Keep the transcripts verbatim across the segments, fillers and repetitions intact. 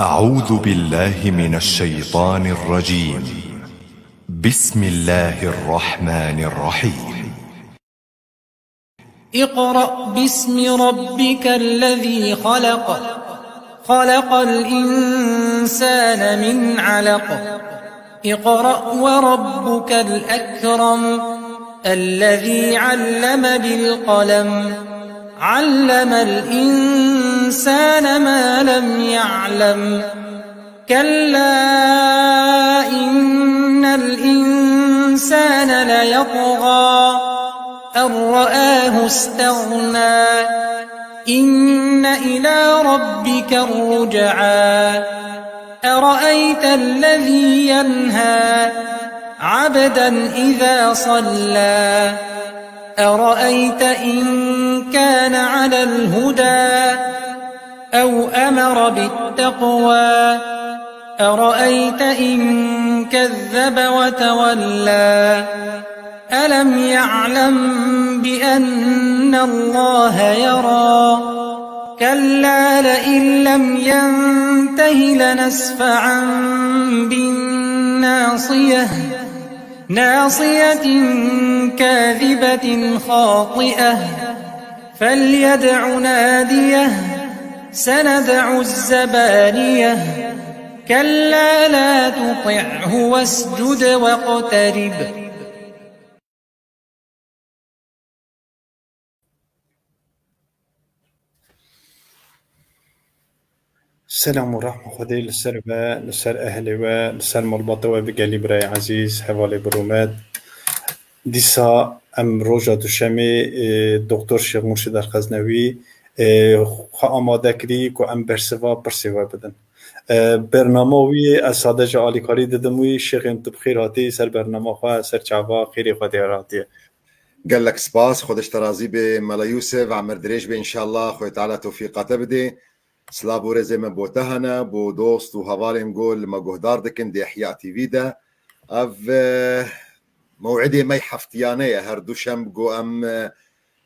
أعوذ بالله من الشيطان الرجيم. بسم الله الرحمن الرحيم. اقرأ باسم ربك الذي خلق. خلق الإنسان من علق. اقرأ وربك الأكرم. الذي علم بالقلم. علم الإنسان ما لم يعلم. كلا إن الإنسان ليطغى. أن رآه استغنى. إن إلى ربك الرجعى. أرأيت الذي ينهى. عبدا إذا صلى. أرأيت إن كان على الهدى. أو أمر بالتقوى. أرأيت إن كذب وتولى. ألم يعلم بأن الله يرى. كلا لئن لم ينته لنسفعا بالناصية. ناصية كاذبة خاطئة. فليدع ناديه. سندع الزبانية. كلا لا تطعه واسجد واقترب. Selam û rehma Xwedê li ser we, li ser ehlê we, li ser malbata we bi gelî birayê ezîz, hevalê bi rûmet. Dîsa em roja duşemê, e, Doktor Şêx Murşid El Xeznewî, e, xwe amade kirî ku em bersiva pirsê we bidin. E, bernama wî ez sade ji alîkarî didim wî. Şêxên tu bi xêr hatî ser bernama xwe, ser çava xêrê Xwedê hatiye. Gelek spas, Xwedê ji te razî bê Mela Yûsif, emir dirêj bê înşallah, Xwedê Teala tewfîqa te bidê. Silav û rêzê me bo te hene, bo dost û hevalên ku li me guhdar dikin di Ihya T V de. Ev, e, mew'idê me heftiyane ye, her duşemb ku em, e,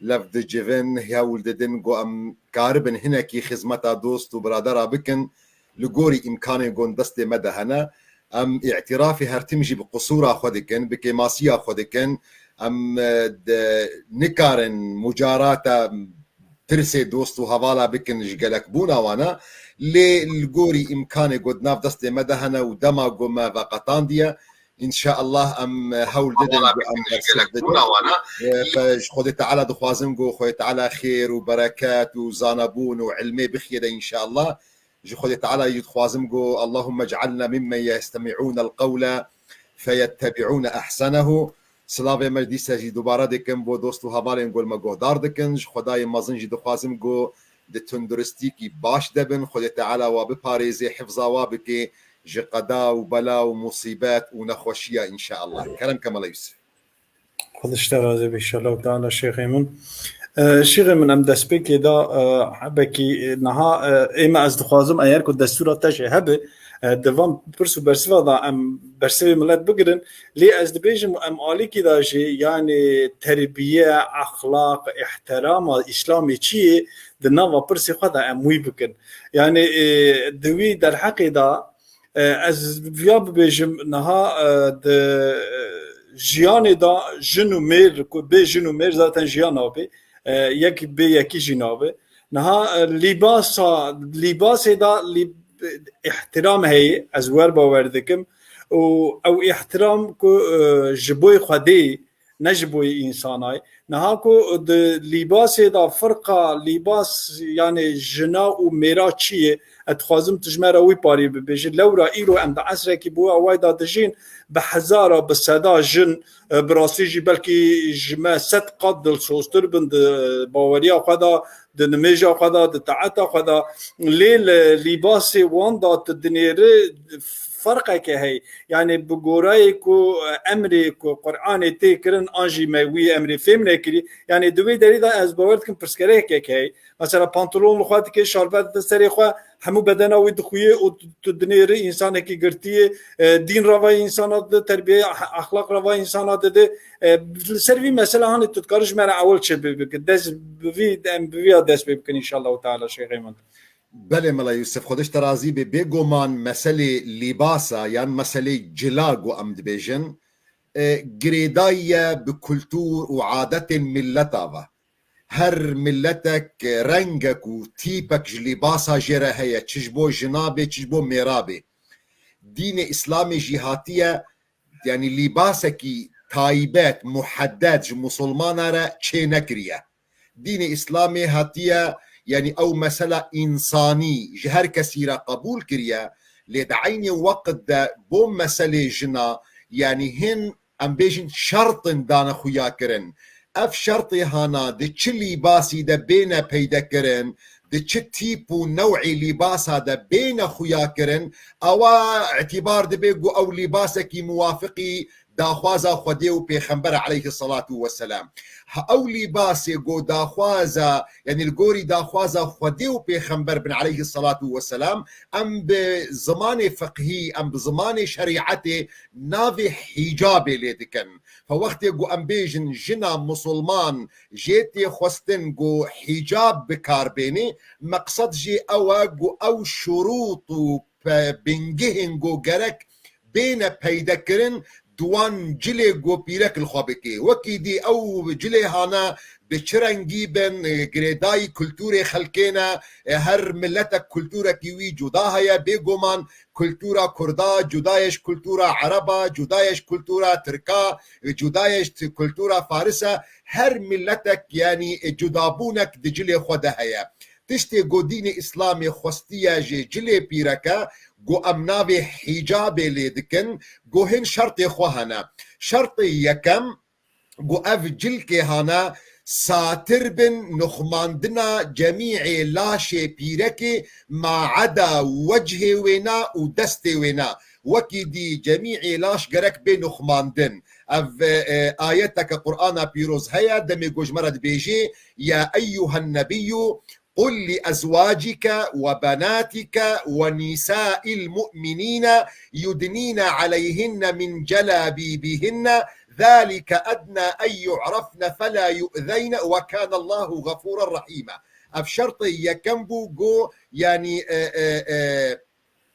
lev dicivin, hewl didin ku em karibin hinekî xizmeta dost û biradera bikin, li gorî îmkanên ku destê me de hene. Em îtirafê her tim jî bi qisûra xwe dikin, bi kêmasiya xwe dikin. Em, e, de, nikarin mucarata tirsê dost û hevala bikin ji gelekbûna wana, lê li gorî îmkanê ku di nav destê me de hene û dema ku me veqetandiye, înşaallah em hewl didin ku em bersif bidin. E, fe-, ji Xwedê Teala dixwazim ku Xwedê Teala xêr û bereket û zanabûn û ilmê bixiye de înşaallah. Ji Xwedê Teala jî dixwazim ku Allahumme ec'alna mimmen yestemi'ûnel qewle feyettebi'ûne ehsenehu. Silavê me dîse jî dubare dikim bo dost û hevalên ku li me guhdar dikin. Ji Xwedayê mezin jî dixwazim ku di tunduristîkî baş de bin. Xwedê Teala wa biparêzê, hifza wa bike ji qeda û bela û musîbet û nexweşiya înşaallah. Kerem ke Mela Yûsif. Xwedê ji te razî be, înşallah teala şêxê min. E, şêxê min, em destpêkê da, e, hebekî, e, niha, e, ê me ez dixwazim, eger ku destûra te jê hebe, e, di van pirs û bersiva da em bersivê milet bigirin. Lê ez dibêjim em alîkî da jî, yanî terbiye, exlaq, îhterama îslamê çi ye, di nava pirsê xwe de em wî bikin. Yanî, e, di wî derheqê da, e, ez viya bibêjim, niha, e, di, e, jiyanê da jin û mêr, ku bê jin û mêr zaten jiyan nabe, e, yek bê yekî jî nabe. Niha, e, lîbasa, lîbasê da lîb-, îhtiram heye, ez wer bawer dikim. Û ew îhtiram ku, e, ji boy Xwedê, ne ji boyî însanayê. Niha ku di lîbasê de firqa, lîbas, yanî jina û mêra çi ye? Ez dixwazim tu ji me re wî parî bibêjî. Lewra îro em di esrekî bi wê awayî de dijîn, bi hezara, bi seda jin, e, bi rastî jî belkî ji me sed qat dilsoztir bin di baweriya xwe de, di nimêja xwe de, di taeta xwe de. Lê li lîbasê wan de tu dinêri ferqeke heye. Yanî bi gorayê ku, e, emrê ku Qur'anê tê kirin, an jî me wî emrê fêm nekirî. Yanî di wê derî de ez bawer dikim pirsgirêkek heye. Mesela pantolon li xwe dike, şarbet di serê xwe, hemû bedena wî dixuye û tu, tu dinêri însanekî girtiyê, e, dîn revayê însana dide, terbiye, ah-, exlaq revayê însana dide. E, li ser vî mesela hanê tu dikarî ji me re ewil çi bi-, bike? Dest bi vî, em bi vîya dest pê bikin înşallah teala şêxê min. Belê Mela Yusuf, Xwedê ji te razî be. Bêguman meselê lîbasa yan meselê cila ku em dibêjin, e, girêdayî ye bi kultûr û adetên milleta ve. Her milletek rengek û tîpek ji lîbasa jê re heye, çi ji bo jina bê, çi ji bo mêra bê. Dînê Îslamê jî hatiye, yanî lîbasekî taybet, muheddet ji musulmana re çê nekiriye. Dînê Îslamê hatiye, yanî ew mesela însanî ji her kesî re qebûl kiriye, lê di eynê weqt de bo meselê jina, yanî hin em bêjin şertin dane xuya kirin. Ev şertê hana di çi lîbasî de bêne peyde kirin, di çi tîp û new'ê lîbasa de bêne xuya kirin, awa îtîbar dibe ku ew lîbasekî muwafiqî daxwaza Xwedê û Pêxember aleyhisselatu vesselam. Ha ew lîbasê ku daxwaza, yanî li gorî daxwaza Xwedê û Pêxember bin aleyhisselatu vesselam, em bi zimanê fiqhî, em bi zimanê şerîetê navê hîcabê lê dikin. Fe wextê ku em bêjin jina musulman jê tê xwestin ku hîcab bi kar bênê, meqsed jê ew e ku ew şurût û pe-, bingehên ku gerek bêne peyde kirin, di wan cilê ku pîrek li xwe bike. Wekî dî ew cilê hane bi çi rengî bin, girêdayî kultûrê xelkê ne, her miletek kultûrekî wî cuda heye, bêguman kultûra kurda cuda ye ji kultûra ereba, cuda ye ji kultûra tirka, cuda ye ji kultûra farisa. Her miletek, yanî, cudabûnek di cilê xwe de heye. Tiştê ku dînê Îslamê xwestiye ji cilê pîreke, ku em navê hîcabê lê dikin, ku hin şertê xwe hene. Şertê yekem, ku ev cilkê hane satir bin nuxmandina cemî'ê laşê pîrekê, ma eda wechê wê ne û destê wê ne. Wekî dî cemî'ê laş gerek bê nuxmandin. Ev, e, ayeteke Qur'ana pîroz heye, demê ku ji me re dibêjê, "Ya eyyuhen nebiyyu, qul li ezwacike ve benatika ve nisa'il mu'minîne yudnîne aleyhinne min celabîbîhinne, zalike edna en yu'refne felâ yu'zeyne ve kânallâhu gafûren rahîme." Ev şertê yekem bû, ku, yanî, e, e, e,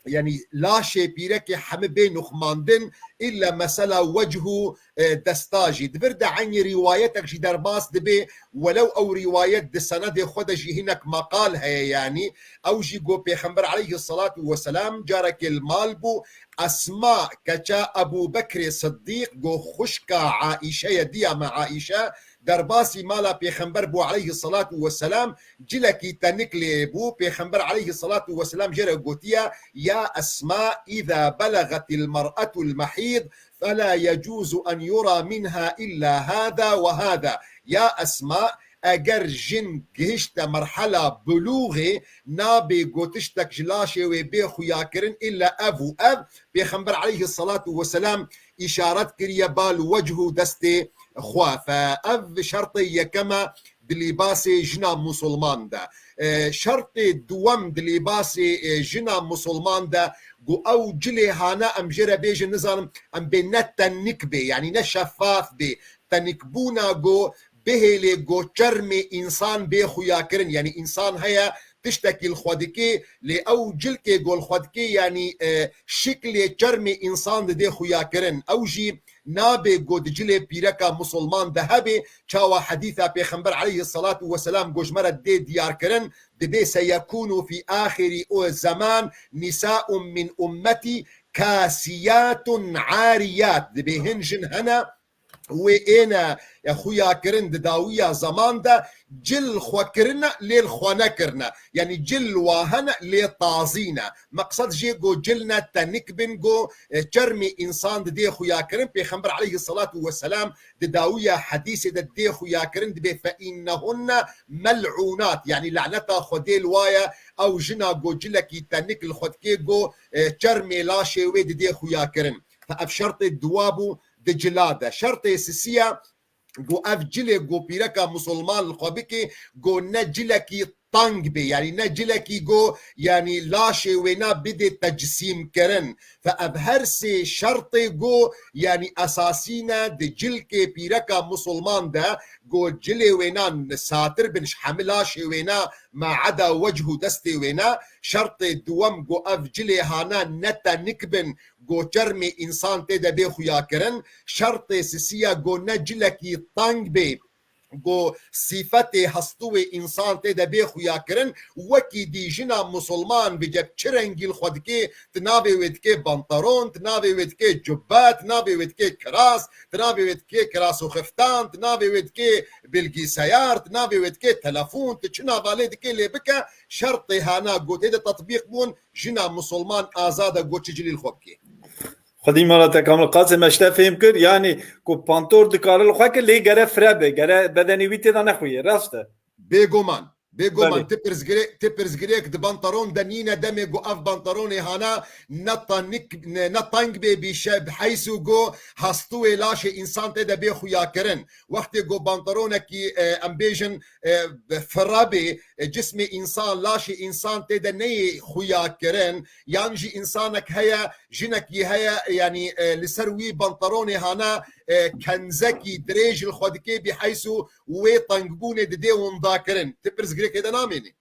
yanî laşê pîrekê hemî bê nuxmandin, îlla mesela wechû, e, desta jî. Di vir de eynî rîwayetek jî derbas dibe, welew ew rîwayet di senedê xwe de jî hinek meqal heye, yanî ew jî got Pêxember aleyhisselatu vesselam carekê li mal bû, Esma keça Ebû Bekrê Siddîq, got xwişka Aîşe ye, diya me Aîşe, derbasî mala Pêxember bû aleyhisselatu vesselam, cilekî tenik lê bû. Pêxember aleyhisselatu vesselam jê re gotiye, "Ya Esma, îza belegatil mer'atul mehîd, felâ yecûzu en yura minha illa hâzâ ve hâzâ." Ya Esma, eger jin gihişte merhela bulûxê, nabê ku tiştek ji laşê wê bê xuya kirin, îlla ev û ev. Pêxember aleyhisselatu vesselam îşaret kiriye bal wechû destê xwe. Fe ev şertê yekem e di lîbasê jina musulman de. E, şertê duwem di lîbasê, e, jina musulman de, ku ew cilê hane, em jê re bêjin, nizanim, em bê ne tenik bê, yanî ne şefaf bê. Tenikbûna ku bihêlê ku çermê însan bê xuya kirin, yanî însan heye, tiştekî li xwe dikê, lê ew cilkê ku li xwe dikê, yanî, e, şiklê çermê însan didê xuya kirin. Ew jî nabê ku di cilê pîreka musulman de hebe, çawa hedîsa Pêxember aleyhisselatu vesselam ku ji me re dê diyar kirin, dibê, "Seyekûnu fî axirî o zeman nisa'un min ummetî kasiyatun ariyat." Dibê hin jin hene, wê êne, e, xuya kirin di dawiya zeman de, cil xwe kirine, lê li xwe nekirine. Yanî cil wa hene, lê tazî ne. Meqsed jê ku cil ne tenik bin, ku, e, çermê însan didê xuya kirin. Pêxember aleyhisselatu vesselam di dawiya hedîsê de didê xuya kirin, dibê, "Fe innehunne mel'ûnat." Yanî laneta Xwedê li wa ye, ew jina ku cilekî tenik li xwe dikê, ku, e, çermê laşê wê didê xuya kirin. Fe ev şertê duwa bû di cila de. Şertê sisiya, ku ev cilê ku pîreka musulman li xwe bike, ku ne cilekî tang bê, yanî ne cilekî go, yanî laşê wêna bidê tecisîmkirin. Fe ev her sê şertê go, yanî esasî ne di cilkê pîreka musulman de, go cilê wêna satir bin ji hemî laşê wêna ma eda wech û destê wêna. Şertê duwem go ev cilê hana ne tenik bin, go çermê însan tê de bê xuyakirin. Şertê sisiya go ne cilekî tang bê, go sîfetê hestû wê însan tê de bê xuyakirin. Wekî dî jina musulman bi ceb çi rengî li xwe dikê, ti navê wê dikê bantaron, ti navê wê dikê cubbe, ti navê wê dikê kiras, ti navê wê dikê kiras û xiftan, ti navê wê dikê bilgîseyar, ti navê wê dikê telefon, ti çi navalê dikê lê bike, şertê hana go tê de tetbîq bûn, jina musulman azad e go çi cilî li xwe bikê. Xwedî mala te kamil Qasim, me ji te fêm kir, yanî ku pantor dikare li xwe kir, lê gere fire be, gere bedenê wî tê de nexuyê, rast e? Bêguman, bêguman, Belê. Ti pirsgirê-, ti pirsgirêk di bantaron de nîne demê ku ev bantaronê hana ne tanik, ne, ne tang bê bîşe, bi heysû ku hastûyê laşê însan tê de bê xuya kirin. Wextê ku bantaronekî, e, em bêjin, e, fire bê, e, cismê însan, laşê însan tê de neyê xuya kirin, yan jî însanek heye, jinekî heye, yanî, e, li ser wî bantaronê hana, e, kenzekî dirêj li xwe dikê, bî heysû wê tengbûnê didê winda kirin. Ti pirsgirêkê de namênî.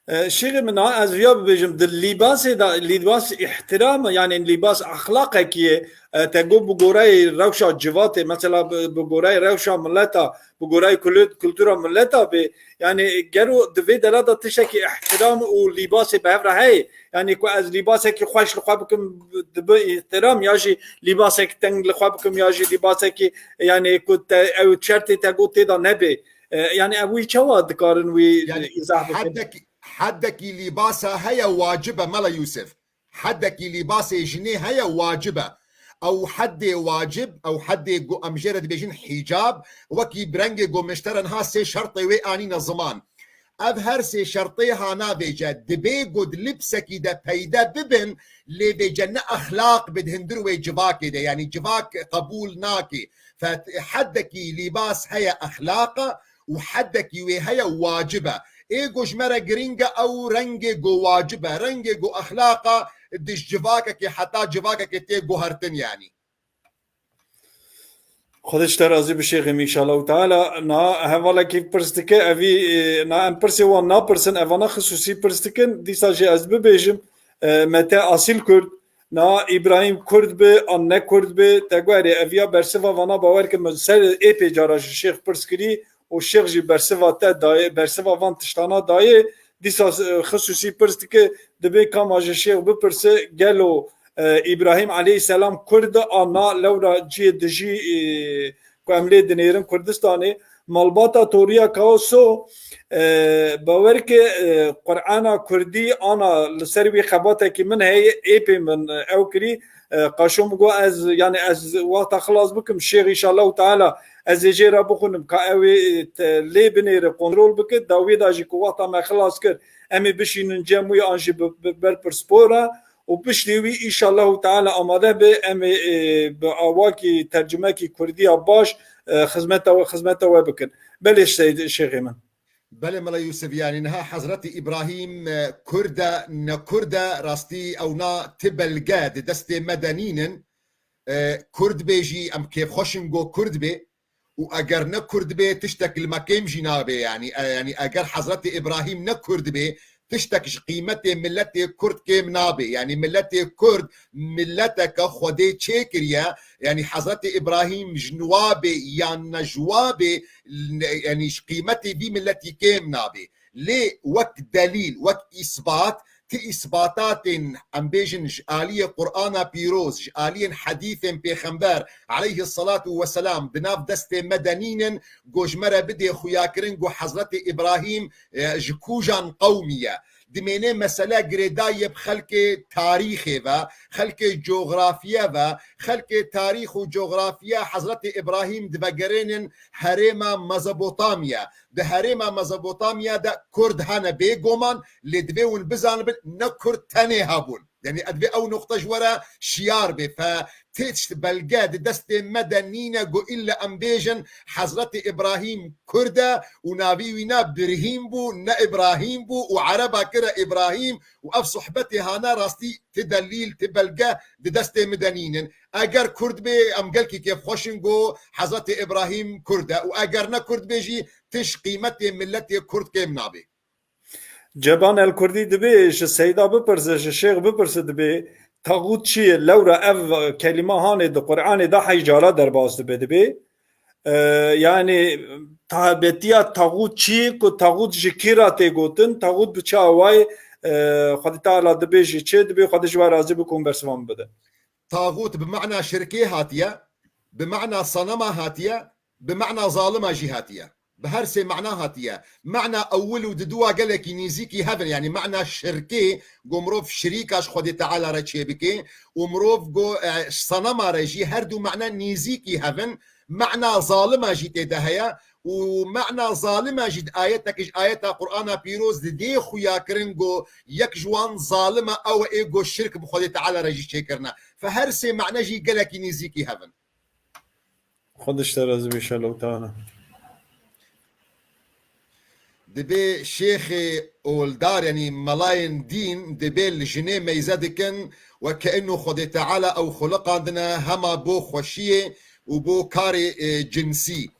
E, şêxê min, ha, ez viya bibêjim, di lîbasê de, lîbas îhtiram, yanî lîbas exlaqekî ye, e, te got bi goreyê rewşa civatê, mesela bi, bi goreyê rewşa mileta, bi goreyê kul-, kultura mileta bê, yanî gero di vê dera de tiştekî îhtiram û lîbasê bi hev re heye, yanî ku ez lîbasekî xweş li xwe bikim dibe îhtiram, ya jî lîbasekî teng li xwe bikim, ya jî lîbasekî, yanî ku te, ew şertê te got tê de nebê. E, yanî ev wî çawa dikarin wî Yani îzah bikin? Heddekî, heddekî lîbasa heye wacib e, Mela Yûsif. Heddekî lîbasê jinê heye wacib e. Ew heddê wacib, ew heddê ku em jê re dibêjin hîcab, wekî bi rengê ku min ji te re niha sê şertê wê anîne ziman. Ev her sê şertê ha navêce, dibê ku di lîbasekî de peyde bibin, lê vêce ne exlaq bi di hundir wê civakê de, yanî civak qebûl nake. Fe heddekî lîbas heye exlaq e û heddekî wê heye wacib e. Ê ku ji me re girîng e ew rengê ku wacib e, rengê ku exlaq e, di ji civakekê heta civakekê tê guhertin yanî. Xwedê ji te razî bi şêxê min, înşallahu teala. Na hevalekî pirs dike, evî, e, na em pirsê wan napirsin, evana xisûsî pirs dikin, dîsa jî ez bibêjim, e, me te asîl Kurd, na Îbrahîm Kurd bi, an ne Kurd bi, te guherê, ev ya bersiva vana bawer ke min ser ê pê cara ji şêx pirs kirî û şêx jî bersiva te dayê, bersiva van tiştana dayê, dîsa, e, xisûsî pirs dike, dibê kama ji şêx bipirse, gelo, e, Îbrahîm aleyhisselam Kurd a na lewra cihê dijî, e, ku em lê dinêrin Kurdistanê, malbata Toriya Kaoso, e, bawer ke, e, Qur'ana Kurdî ana li ser wî xebatekî min heye, êpê min, e, ew kirî, e, qaşo min got ez, yani ez wexta xilas bikim, şêx înşallahu teala ez ê jê re bixwînim, ka ew ê, e, te, lê binêre, kontrol bike, da wê de jî ku wexta me xilas kir, em ê bişînin cem wî an jî bi, bi, ber pirspor e. Û piştî wî, înşallahu teala, amade be, em ê, ê, bi awakî tercumekî kurdiya baş, e, xizmeta we, xizmeta we bikin. Belê Seyd Şêxê min. Belê Mela Yûsif, yanî niha Hezretî Îbrahîm, e, Kurd e, ne Kurd e, rastî ew na ti belge di destê me de nînin. E, Kurd bê jî em kêfxweş in go Kurd bê. Û eger ne Kurd bê, tiştek li me kêm jî nabê, yanî, e, yanî eger Hezretê Îbrahîm ne Kurd bê, tiştek ji qîmetê miletê Kurd kêm nabê. Yanî miletê Kurd mileteke Xwedê çêkiriye. Yanî Hezretê Îbrahîm ji niwabê yan ne ji wabê, ne, yanî ji qîmetê vî miletî kêm nabê. Lê wek delîl, wek îsbat, ti îsbatatên, em bêjin, ji aliyê Qur'ana pîroz, ji aliyên hedîfên Pêxember aleyhisselatu vesselam di nav destê me de nînin, go ji me re bidê xuyakirin, go Hezretê Îbrahîm, e, ji kûjan qewmî ye. Dimênê mesele girêdayî ye bi xelkê tarîxê ve, xelkê coxrafiye ve, xelkê tarîx û coxrafiye Hezretê Îbrahîm divegerênin herêma Mezopotamya. Di herêma Mezopotamya de Kurd hene bêguman, lê divê hûn bizanibin ne Kurd tenê hebûn. Yani, ez vê ew noqte ji we re şiyar bê. Fe tişt belge di destê me de nîne ku îlle em bêjin Hezretê Îbrahîm Kurd e û navî wî ne Birhîm bû, ne Îbrahîm bû û Ereba kire Îbrahîm û ev sohbetê hane rastî ti delîl, ti belge di destê min de nînin. Eger Kurd bê, em gelkî kêfxweş in ku Hezretê Îbrahîm Kurd e û eger ne Kurd bê jî, tişt qîmetê miletê Kurd kêm nabê. Ceban El Kurdî dibê ji Seyda bipirse, ji Şêx bipirse dibê, taxût çi ye? Lewra ev kelîma hanê di Qur'anê de heyş cara derbas dibe, dibê. E, yani, taybetiya taxût çi ye ku taxût ji kî re tê gotin, taxût bi çi awayê, e, Xwedê Teala dibê ji çi, dibê Xwedê ji we razî be ku hûn bersiva min bidin. Taxût bi mana şirkê hatiye, bi mana sanema hatiye, bi mana zalima jî hatiye. Bi her sê mana hatiye. Mana ewil û diduwa gelekî nîzîkî hev in. Yani mana şirkê, ku mirov şirîka ji Xwedê Teala re çêbike û mirov ku, e, sanema re jî, her du mana nîzîkî hev in. Mana zalima jî tê de heye û mana zalima jî di ayetek ji ayeta Qur'ana pîroz di dê xuya kirin ku yek ji wan zalima ew e ê ku şirk bi Xwedê Teala re jî çêkirine. Fe her sê mane jî gelekî nîzîkî hev in. Xwedê ji te razî be, inşallah teala. Dibê şêxê oldar, yanî melayên dîn, dibê li jinê meyze dikin, weke ino Xwedê Teala ew xuliqandine hema bo xweşiyê û bo karê, e, cinsî.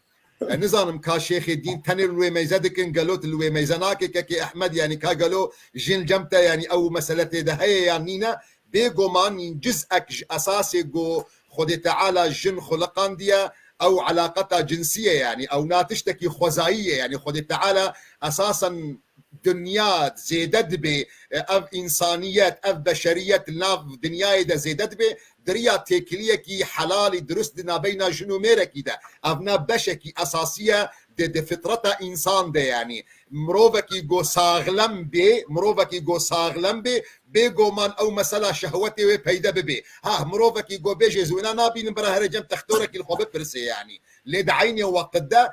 E, nizanim ka şêxê dîn tenê li wê meyze dikin, gelo tu li wê meyze nake, kekê Ehmed, yanî ka gelo jin cem te, yanî ew mesele tê de heye yan nîne? Bêguman cizek ji esasê ku Xwedê Teala jin xuliqandiye, ew elaqeta cinsî ye, yanî ew na tiştekî xwezayî ye, yanî Xwedê Teala esasen dinya zêde dibe, e, ev însaniyet, ev beşeriyet li nav dinyayê de zêde dibe, di riya têkiliyekî helalî dirust di nabeyna jin û mêrekî de. Ev ne beşekî esasî ye di, di fitreta însan de, yanî mirovekî go saxlem bê, mirovekî go saxlem bê, bêguman ew mesela şehwetê wê peyde bibe. Ha, mirovekî go bêjê, ez wêna nabînim, bira here cem textorekî li xwe bipirse, yanî. Lê di eynê weqt de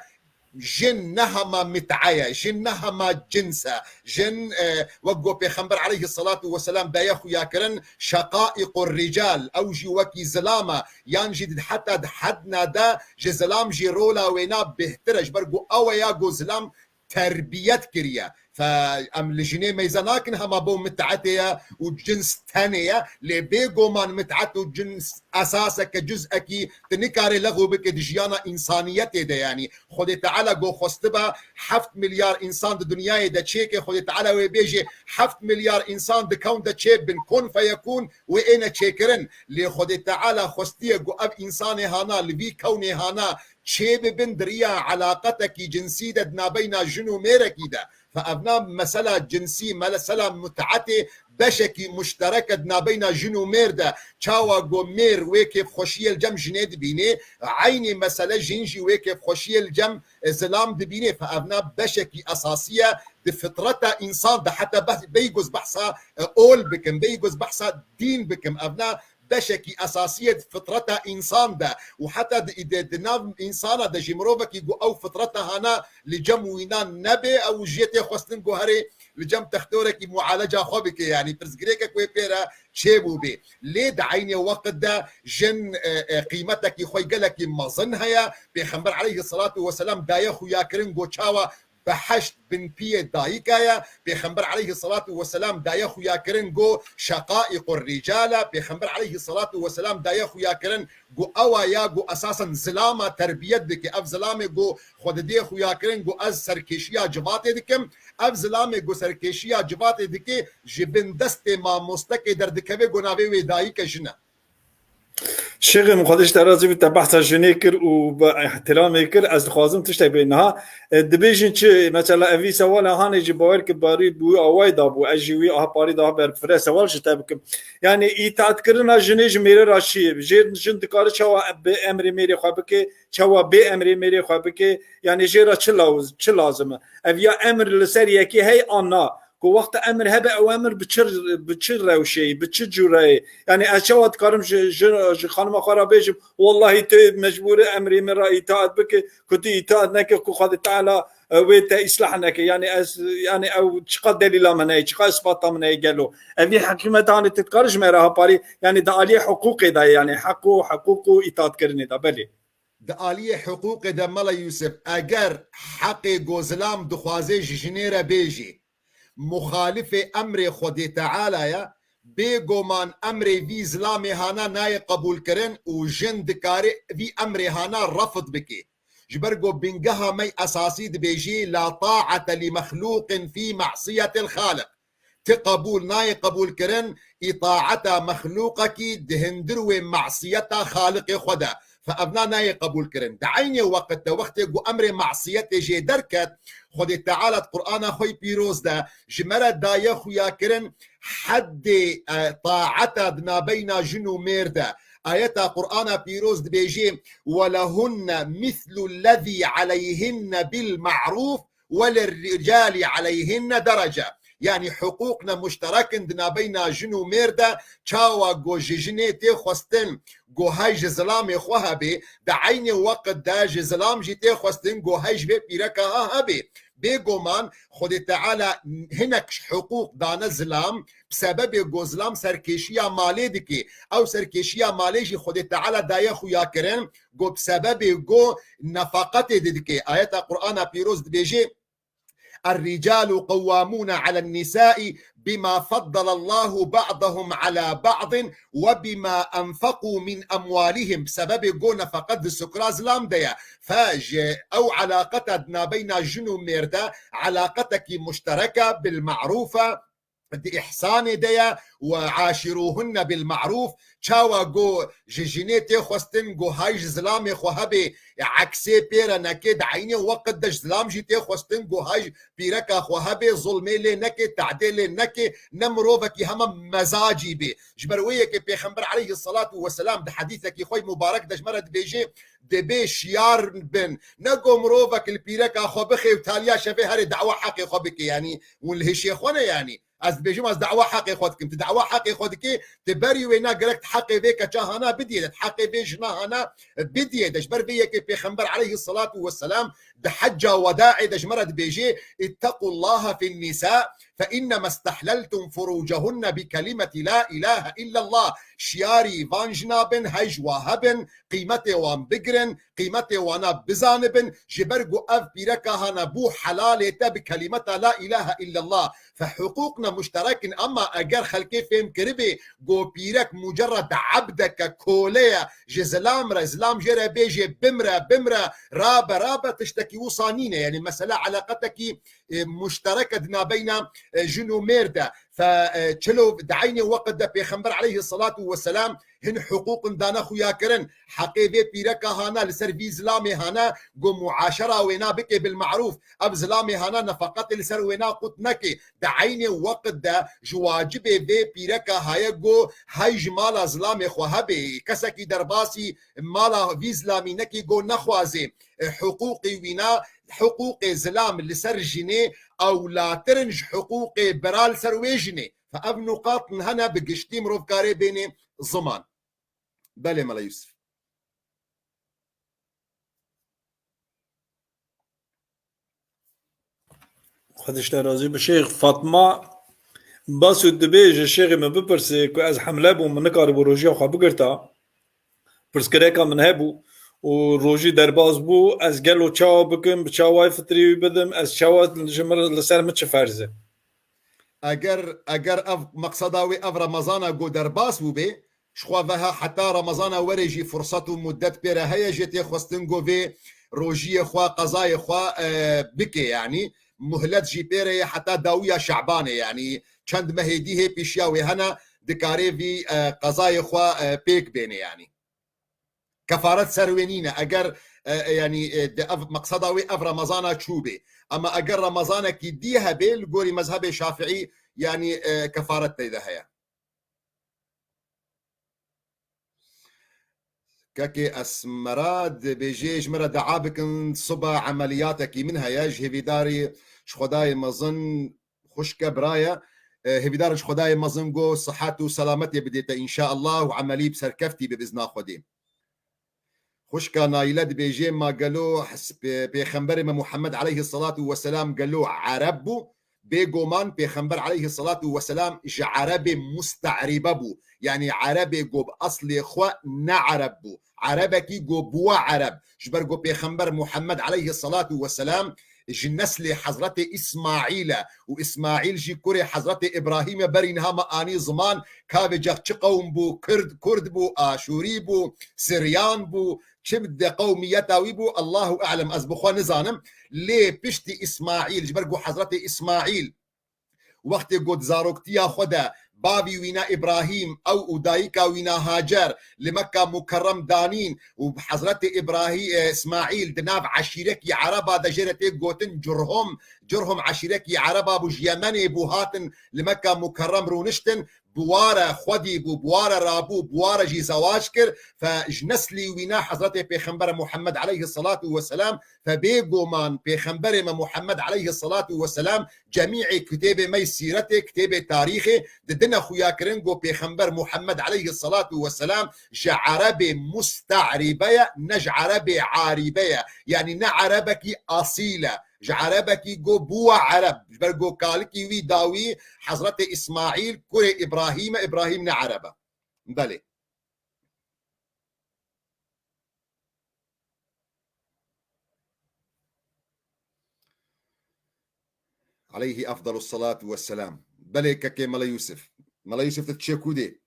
jin ne hema mit'e ye, jin ne hema cins e. Jin, e, wek go Pêxember aleyhisselatu vesselam daye xuya kirin, şeqaiqur rical, ew jî wekî zilam e, yan jî di, heta di hedna de ji zilam jî rola wêna bêhtir e, ji ber go ew e ya go zilam terbiyet kiriye. Fe em li jinê meyze nakin hema bo mit'etê ye û cins tenê ye, lê bêguman mit'et û cins esaseke cuz'ekî tu nikarê lexû bike di jiyana însaniyetê de, yanî Xwedê Teala go xwestiba heft milyar însan di dinyayê de çêke, Xwedê Teala wê bêjê heft milyar însan di kewn de çêbin, kun feyekun, wê êne çêkirin. Lê Xwedê Teala xwestiye go ev însanê hana li vî kewnê hana çê bibin di riya elaqetekî cinsî de di nabeyna jin û mêrekî de. Fe evna mesela cinsî, mesela mut'etê beşekî muşterek e di nabeyna jin û mêr de. Çawa go mêr wê kêfxweşiyê li cem jinê dibînê, eynî mesele jin jî wê kêfxweşiyê li cem, e, zilam dibînê. Fe evna beşekî esasî ye di fitreta însan de. Heta beh-, beygoz behsa, e, ol bikim, beygoz behsa dîn bikim. Evna beşekî esasî ye di fitreta însan de û heta di, di, di nav însana de jî mirovekî ku ew fitreta hana li cem wîna nebe, ew jê tê xwestin ku herê li cem textorekî mualeca xwe bike, yanî pirsgirêkek wê pê re çêbûbê. Lê di eynê weqt de jin, e, e, qîmetekî xwe gelekî mezin heye. Pêxember aleyhisselatu vesselam daye xuya kirin ku çawa beheşt bin piyê dayika ye. Pêxember aleyhisselatu vesselam daye xuya kirin ku şeqaiqur rical e. Pêxember aleyhisselatu vesselam daye xuya kirin ku ewa ya ku esasen zilama terbiyet dike. Ev zilamê ku xwe didê xuya kirin ku ez serkêşiya civatê dikim. Ev zilamê ku serkêşiya civatê dike ji bin destê mamostekê derdikeve ku navê wê dayike jin e. Şêxê min, Xwedê ji te razî bî, te behsa jinê kir û bi ihtiramê kir. Ez dixwazim tiştek bê niha. E, dibêjin çi? Mesela, evî sewala hanê jî bawer ki barî bi wî awayê dabû. Ez jî wî aha parî daha berfire sewal ji te bikim. Yani, îtaatkirina jinê ji mêrê re çi ye? Jê, jin dikare çawa bi emrê mêrê xwe bike, çawa bê emrê mêrê xwe bike? Yani, jê re çi law-, çi lazim e? Ev ya emr li ser yekê hey an na? Ku wexta emir hebe, ew emir bi çi, bi çi rewşeyî, bi çi cûreyê? Yani ez çawa dikarim ji, ji, ji xanima xwe re bêjim, wellahî tu mecbûr î emrê min re îtaat bike, ku tu îtaat neke, ku Xwedê Teala, e, wê te îslah neke. Yani ez, yani ew çiqa delîla min heye, çiqa îsbata min heye gelo? Evî hikûmeta hanê tu dikare ji me re heparî, yani di aliyê hiqûqê de, yani heq û hiqûq û îtaatkirinê de, belê. Di aliyê hiqûqê de, Mela Yûsif, eger heqê ku zilam dixwaze ji jinê re bêjî, muxalifê emrê Xwedê Teala ye, bêguman emrê vî zilamê hana nayê qebûlkirin û jin dikare vî emrê hana refd bike. Ji ber ku bingeha me esasî dibêjî, "La taate li mexlûqin fî masiyetil xaliq." Ti qebûl nayê qebûlkirin îtaeta mexlûqekî di hindir wê masiyeta Xaliqê xwe de. Fe evna nayê qebûlkirin. Di eynê weqt de wextê ku emrê masiyetê jê derket, Xwedê Teala di Qur'ana xwe yî pîroz de ji me re daye xuyakirin heddê, e, taeta di nabeyna jin û mêr de. Ayeta Qur'ana pîroz dibêjê, "Welehunne mislu lezî aleyhinne bil ma'rûf." "Welirricali aleyhinne derece." Yani hiqûqne muşterek in di nabeyna jin û mêr de, çawa ku ji jinê tê xwestin ku hey ji zilamê xwe hebê, di eynê weqt de ji zilam jî tê xwestin ku hey ji vê pîreka ha hebê. Bêguman Xwedê Teala hinek hiqûq dane zilam, bi sebebê ku zilam serkêşiya malê dike. Ew serkêşiya malê jî Xwedê Teala daye xuya kirin, ku bi sebebê ku nefaqetê didike. Ayeta Qur'ana pîroz dibêje, "Er-ricalu qewwamûne alen-nisâi bimâ feddelallahu ba'dahum alâ ba'din ve bimâ enfekû min emwalihim." Bi sebebê ku nefaqet di sukra zilam de ye. Fe ji ew elaqeta di nabeyna jin û mêr de elaqetekî muşterek e, bil ma'rûf e, di îhsanê de ye, "Ve aşiruhunne bil ma'rûf." Çawa ku ji jinê tê xwestin ku hay ji zilamê xwe hebê, eksê pê re neke, di eynê weqt de ji zilam jî tê xwestin ku hay ji pîreka xwe hebê, zulmê lê neke, tadê lê neke, ne mirovekî hema mezacî bê. Ji ber wê yekê Pêxember aleyhisselatu vesselam di hedîsekî xwe mubarek de ji me re dibêje, "Dibê şiyar bin, ne ku mirovek li pîreka xwe bixê û taliya şevê herê dawa heqê xwe bike, yanî hûn li hişê xwe ne yanî." Ez dibêjim, ez dawa heqê xwe dikim. Tu dawa heqê xwe dikî, tu berî wê na gerek tu heqê vê keça hana bidiyê de, tu heqê vê jina hana bidiyê de. Ji ber vê yekê Pêxember aleyhisselatu vesselam di hecca wedaê de ji me re dibêjê, "İttequllaha fin nisa, fe innema istehleltum furucehunne bi kelimeti la ilahe illallah." Şiyarî van jina bin, hej wa hebin, qîmetê wan bigirin, qîmetê wana bizanibin, ji ber ku ev pîreka hana bû helalê te bi kelîmeta la ilahe illallah. Fe hiqûqne muşterek in, ema eger xelkê fêm kiribê ku pîrek mucerred ebdeke, kole ye, ji zilam re, zilam jê re bêjê bimre, bimre, rabe, rabe, tiştekî wisa nîne. Yanî mesela eleqetekî, e, muşterek e di nabeyna, e, jin û mêr de. Fe, e, çilo di eynê weqt de Pêxember aleyhisselatu vesselam hin hiqûqin dane xuya kirin. Heqê vê pîreka hana li ser vî zilamê hana ku muaşera wêna bike bil ma'rûf. Ev zilamê hana nefaqetê li ser wêna qut neke. Di eynê weqt de ji wacibê vê pîreka haye ku hey ji mala zilamê xwe hebe. Kesekî derbasî mala vî zilamî neke ku nexwaze, e, hiqûqê wîna, hiqûqê zilam li ser jinê ewlatirin ji hiqûqê bira li ser wê jinê. Fe ev nuqat hene bi giştî mirov karê bênê ziman. Belê Mela Yusuf. Xwedişte razî bi Şêx Fatma Basûd dibêje, Şêxê min bipirsê ku ez hemle bûm, min nikaribû rojiya xwe bigirta. Pirsgirêka min hebû û rojî derbas bû, ez gelo çawa bikim, bi çawa fitrî wî bidim, ez çawa ji min li ser min çi ferz e? Eger, eger ev meqseda wê ev Remezana ku derbas bûbê, ji xwe ve ha heta Remezana werê jî furset û muddet pê re heye, jê tê xwestin ku vê rojiyê xwe, qezayê xwe, e, bike, yanî muhlet jî pê re ye heta dawiya Şabanê, yanî çend mehê dî hê pêşiya wê hene, dikare vî, e, qezayê xwe, e, pêk bêne, yanî. Kefaret ser wê nîne. Eger, e, e, yanî, e, di ev, meqseda wê ev Remezana çûbê. Ema eger Remezanekî dî hebê, li gorî mezhebê Şafiî, yanî, e, kefaret tê de heye. Kekê Esmera dibêjê, ji min re dua bikin, siba emeliyatekî min heye, ji hêvîdarî ji Xwedayê mezin, xwişke, bira ye. E, hêvîdar in ji Xwedayê mezin go sihet û selametê bidê te înşaallah û emelî bi serkeftî bi izna Xwedê. Xwişka Naîle dibêje, ma gelo hes-, pê-, Pêxemberê me Muhammed aleyhisselatu vesselam gelo Ereb bû? Bêguman Pêxember aleyhisselatu vesselam ji Erebê muste'rîbe bû. Yanî Erebê go bi eslê xwe ne Ereb bû. Erebekî go bûwa Ereb. Ji ber ku Pêxember Muhammed aleyhisselatu vesselam ji neslê Hezretê Îsmaîl e û Îsmaîl jî kurê Hezretê Îbrahîm e, berî niha me anî ziman ka vêca çi qewm bû, Kurd, Kurd bû, Aşûrî bû, Siryan bû, çi de qewmiyeta wî bû, Allahu alem, ez bi xwe nizanim. Lê piştî Îsmaîl, ji ber ku Hezretê Îsmaîl wextê ku di zaroktiya xwe de bavî wîna Îbrahîm, ew û dayika wîna Hacer li Mekka Mukerrem danîn û Hezretê Îbrahî-, e, Îsmaîl di nav eşîrekî Ereba de jê re tê gotin Curhum. Curhum eşîrekî Ereba bû, ji Yemenê bû, hatin li Mekka Mukerrem rûniştin. Bi wa re xwedî bû, bi wa re rabû, bi wa re jî zewac kir. Fe ji neslî wîna Hezretê Pêxember Muhammed aleyhisselatu vesselam, fe bêguman Pêxemberê me Muhammed aleyhisselatu vesselam cemîê kitêbê me yê sîretê, kitêbê tarîxê, didine xuya kirin ku Pêxember Muhammed aleyhisselatu vesselam ji Erebê muste'rîbe ye, ne ji Erebê arîbe ye. Yanî ne Erebekî asîl e. Ji Erebekî go bûwa Ereb. Ji ber go kalikî wî dawî Hezretê Îsmaîl kurê Îbrahîm e, Îbrahîm ne Ereb e. Belê. Aleyhî efdalus salatu vesselam. Belê kekê Mele Yûsif. Mele Yûsif, tu çê kû dê?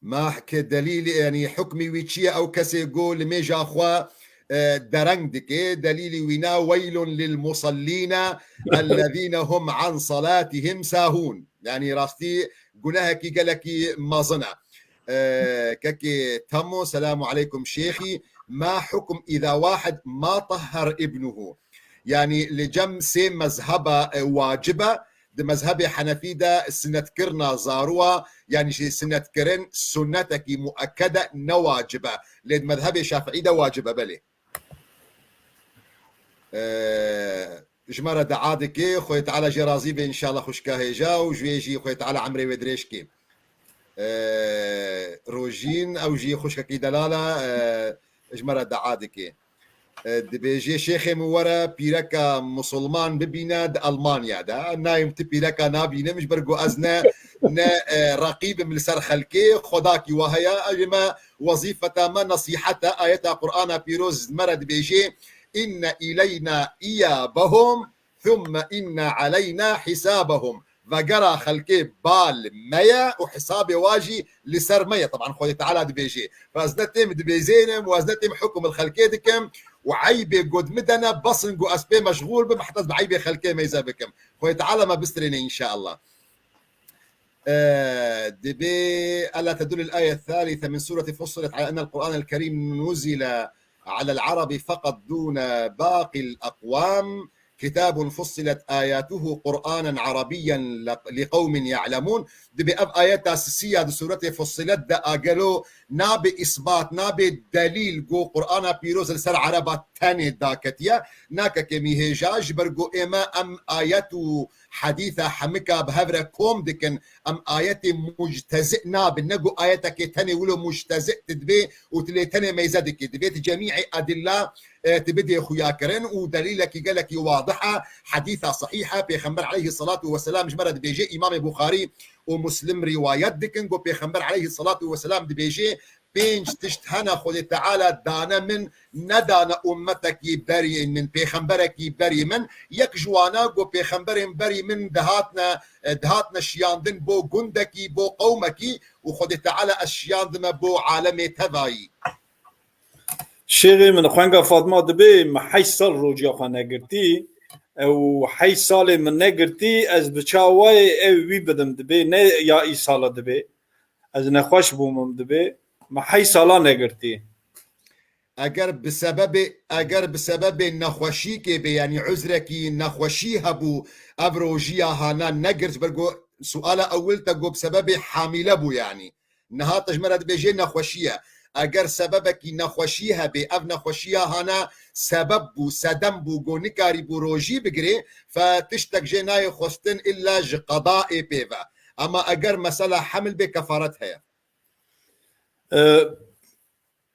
Ma ke delîlê, yanî hukmî wî çi ye? Ew kesê go li mêja xwe, e, dereng dike, delîlî wîna, "Weylun lil musallîne ellezîne hum an salatihim sahûn." Yanî rastî gunehekî gelekî mezin e. E, kekê Temo, selamu aleykum şêxî. Ma hukm îza wahid ma tahher ibnuhu? Yanî li cem sê mezheba, e, wacib e. Di mezhebê Henefî de sinetkirina zarowa, yanî jî sinetkirin sunnetekî muekked e, ne wacib e. Lê di mezhebê Şafiî de wacib e, belê. E, ji me re dua dike, Xwedê Teala jê razî be înşallah xwişka hêja û ji wê jî Xwedê Teala emrê wê dirêj ke. E, Rojîn, ew jî xwişkekî delal e, e, ji me re dua dike. E, dibêje, "Şêxê min were pîreka musulman bibîne di Almanya de." Nayê min ti pîreka nabînim, ji ber ku ez ne, ne, e, reqîb im li ser xelkê, Xwedakî we heye, ew ê me wezîfeta me nesîhet e. Ayeta Qur'ana pîroz ji me re dibêje, "Inne ileyna iyabehum, thumme inne aleyna hisabehum." Vegera xelkê bal me ye û hisabê wa jî li ser me ye. Teban Xwedê Teala dibêje. Ez ne têm dibêzênim û ez ne têm hukm li xelkê dikim û eybê got min de ne, bes in ku ez pê meşxûl bim, heta ez bi eybê xelkê meyze bikim. Xwedê Teala me bistirêne înşallah. آه، دبي، ألا تدل الآية الثالثة من سورة فصلت على أن القرآن الكريم نزل على العرب فقط دون باقي الأقوام؟ كتاب فصلت آياته قرآنا عربيا لق-، لقوم يعلمون. Dibê ev ayeta sisiya di sûretê Fussilet de agelo nabe îsbat, nabe delîl ku Qur'ana pîroz li ser Ereba tenê daketiye. Nakekê mî hêja, ji ber ku ême em ayet û hedîsa hemika bi hev re kom dikin, em ayetê muctezi nabin. Ne ku ayetekê tenê wilo muctezi tu dibê û tu lê tenê meyze dikî. Divê tu cemî'ê edilla, e, tu bidê xuya kirin û delîlekî gelekî wadih e. Hedîsa sehîh e. Pêxember aleyhisselatu vesselam ji me re dibêje, Îmamê Buxarî û Muslim rîwayet dikin, ku Pêxember aleyhisselatu vesselam dibêje, pênc tişt hene Xwedê Teala dane min, nedane ummetekî berî min, pêxemberekî berî min. Yek ji wana ku pêxemberên berî min dihatne, dihatne şiyandin bo gundekî, bo qewmekî û Xwedê Teala ez şiyandime bo alemê tevayî. Şêxê min, xwenga Fatma dibê me heşt sal rojiya xwe negirtî, ew heşt salê min negirtî, ez bi çawayê ew wî bidim dibê, ne ya îsala dibê. Ez nexweş bûm, min dibê, me heşt sala negirtî. Eger bi sebebê, eger bi sebebê nexweşîkê bê, yanî uzrekî nexweşî hebû, ev rojiya hana negirt, ji ber ku suala ewil te got bi sebebê hamîle bû, yanî. Niha te ji me re dibêjê nexweşî ye. Eger sebebekî nexweşî hebê, ev nexweşiya hana sebeb bû, sedem bû, go nikarî bû rojî bigirê, fe tiştek jê nayê xwestin illa ji qedayê pê ve. Ama eger mesela hemil bê, kefaret heye.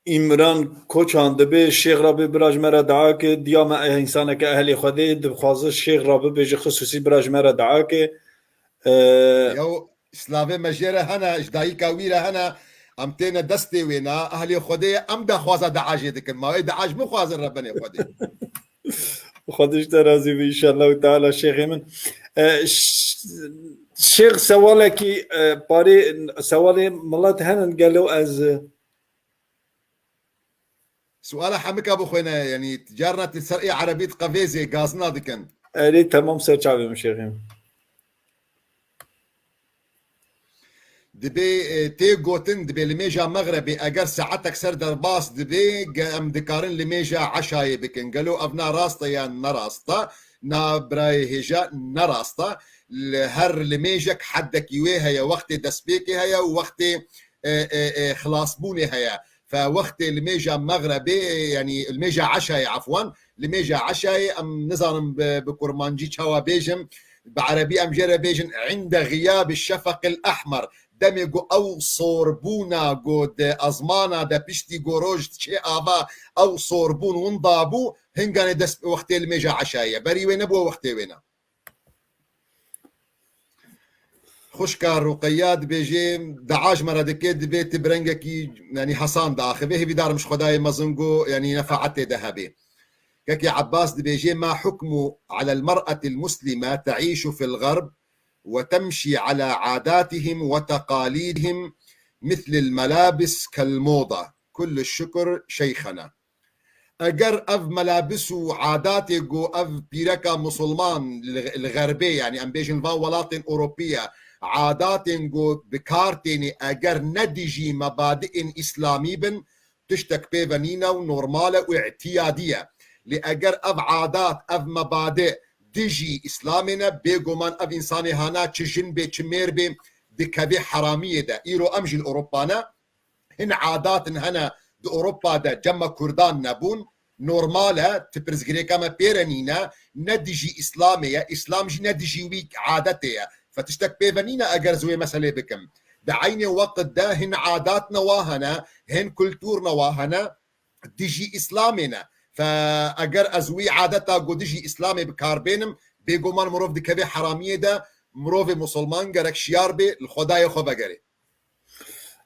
Îmran Koçan dibê Şêx Rabî bira ji me re dua ke, diya me e, însaneke ehlê Xwedê dixwaze Şêx Rabî bêje xisûsî bira ji me re dua ke. Yaw, slavê me jê re hene, ji dayika wî re hene, em têne destê wê na, ehlê Xwedê ye, em daxwaza dua jê dikin. Ma wê dua ji min xwazin Rebenê Xwedê. Xwedê ji te razî be înşallah teala şêxê min. E, ş-, Şêx sewalekî, e, parê, sewalê milet henin gelo ez, e, Suala hemika bixwêne, yanî carna tu ser ê erebî diqevêzê, gazina dikin. Erê, temam, ser çavê min şêxê min. Dibê, e, tê gotin, dibê li mêja mexrebê eger saetek ser derbas dibê, ge-, em dikarin li mêja eşayê bikin. Gelo ev na rast e yan ne rast e? Na birayê hêja ne rast e. Li her li mêjek heddekî wê heye, wextê destpêkê heye û wextê, e, e, e, xilasbûnê heye. Fe wextê li mêja mexrebê, e, yanî li mêja eşayê, efwan, li mêja eşayê, em nizanim bi, bi kurmancî çawa bêjim, bi erebî em jê re bêjin, inde xiyabi şefeqil ehmer. Demê ku ew sorbûna ku di ezmana de piştî ku roj diçê ava, ew sorbûn winda bû, hinganê dest wextê li mêja eşayê ye. Berî wê nebû, wextê wê ne. Xwişka Ruqeya dibêjê, dua ji me re dike, dibê tu bi rengekî, yanî hesan diaxivê, hêvîdar im ji Xwedayê mezin ku, yanî nefaetê de hebê. Kekê Ebbas dibêjê, ما حكم على المرأة المسلمة تعيش في الغرب وتمشي على عاداتهم وتقاليدهم مثل الملابس كالموضة؟ كل الشكر شيخنا. Eger ev melabis û adatê ku ev pîreka musulman li, li xerbê, yanî em bêjin van welatên Ewropî ye, adatên ku bi kar tênê eger ne dijî mebadiên îslamî bin, tiştek pê ve nîne û normal e û îtiyadî ye. Lê eger ev adat, ev mebadi dijî îslamê ne, bêguman ev însanê hana çi jin bê, çi mêr bê, dikevê heramiyê de. Îro em jî li Ewropa ne, hin adatin hene di Ewropa de cem me kurdan nebûn, normal e, ti pirsgirêka me pê re nîne, ne dijî îslamê ye, îslam jî ne dijî wî adetê ye. Fe tiştek pê ve nîne eger ez wê meselê bikim. Di eynê weqt de hin adatna wa hene, hin kulturna wa hene, dijî îslamê ne. Fe eger ez wî adeta ku dijî îslamê bi kar bênim, bêguman mirov dikeve heramiyê de, mirovê musulman gerek şiyar bê, li Xwedayê xwe vegerê.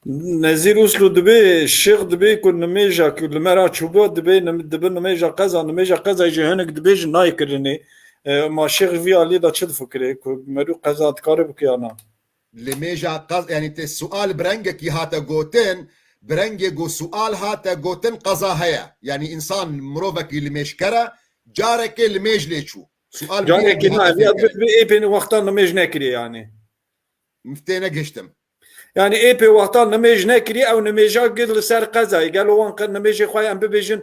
Nezîr Uslu dibê, şêx dibê ku nimêja ku li me re çûbû dibê nim-, dibi nimêja qeza, nimêja qeza jî hinek dibêjin nayê kirinê. E, ma şêx vî alî de çi difikirê ku merû qeza dikare bike ya na? Li mêja qez-, yanî te sual bi rengekî hate gotin, bi rengê ku sual hate gotin qeza heye. Yanî însan mirovekî limêjker e, carekê limêj lê çû. Sual bi Carekê rengekî na, hate vîya fêrkirin. Bi ê pê wextan nimêj nekirî yanî. Min têne gihiştim. Yanî ê pê wextan nimêj nekirî, ew nimêja gir li ser qezayê. Gelo wan qe nimêjê xwe em bibêjin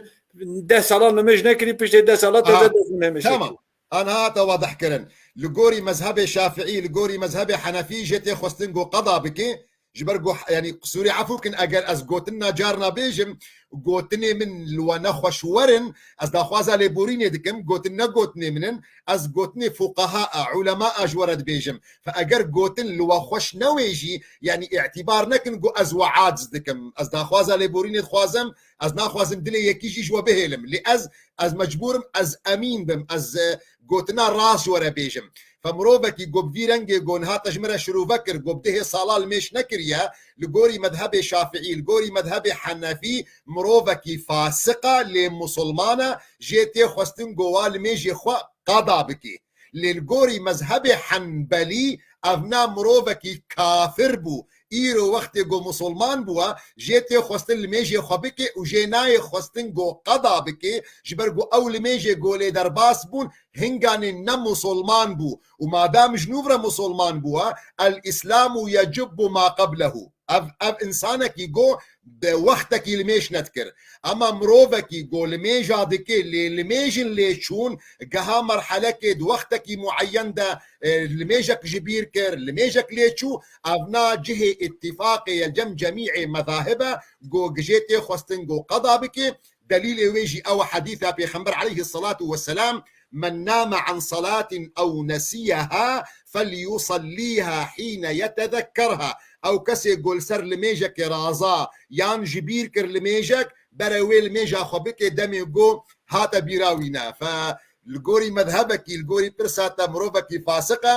deh sala nimêj nekirî, piştê deh sala teze Aha, dest nimêj tamam. Kir. Anha hate wadih kirin. Li gorî mezhebê Şafiî, li gorî mezhebê Henefî jê tê xwestin ku qeda bike, ji ber ku, yanî, qisûrê efû kin, eger ez gotinna carna bêjim, gotinê min li we nexweş werin, ez daxwaza lêborînê dikim, gotin ne gotinê min in, ez gotinê fuqaha a, ulema a ji we re dibêjim. Fe eger gotin li we xweş newê jî, yanî, îtîbar nekin ku ez we aciz dikim. Ez daxwaza lêborînê dixwazim, ez naxwazim dilê yekî jî ji we bihêlim. Lê ez, ez mecbûr im, ez emîn bim, ez, e, gotina rast ji we re bêjim. Fe mirovekî ku bi vî rengê ku niha te ji min re şirove kir, ku bi dihê sala limêj nekiriye, li gorî medhebê Şafiî, li gorî medhebê Henefî, mirovekî fasiq e, lê musulman e, jê tê xwestin ku wa limêjê xwe qeda bike. Lê li gorî mezhebê Henbelî, ev na mirovekî kafir bû. Îro wextê ku musulman bûwa, jê tê xwestin limêjê xwe bike û jê nayê xwestin ku qeda bike, ji ber ku ew limêjê ku lê derbas bûn, hinganê ne musulman bû. Û madam ji nû re musulman bûwa, el-Îslamu yecubbu ma qeblehu. Ev, ev insanekî go bi wextekî limêj nedikir. Ema mirovekî go limêja dike, lê limêjin lê çûn, geha merhelekê di wextekî mueyen de, e, limêjek ji bîr kir, limêjek lê çû, evna cihê îttifaqê ye cem cemî'ê mezahib e, go gijê tê xwestin go qeda bike. Delîlê wê jî ew e, hedîsa Pêxember aleyhisselatu vesselam, "Men name an salatin ew nesiyeha felyusalliha hîne yetezekkerha." Ew kesê go li ser limêjekê raza yan ji bîr kir limêjek, bere wê limêja xwe bike demê go hate bîra wî ne. Fe li gorî mezhebekî, li gorî pirsa te mirovekî fasiq e,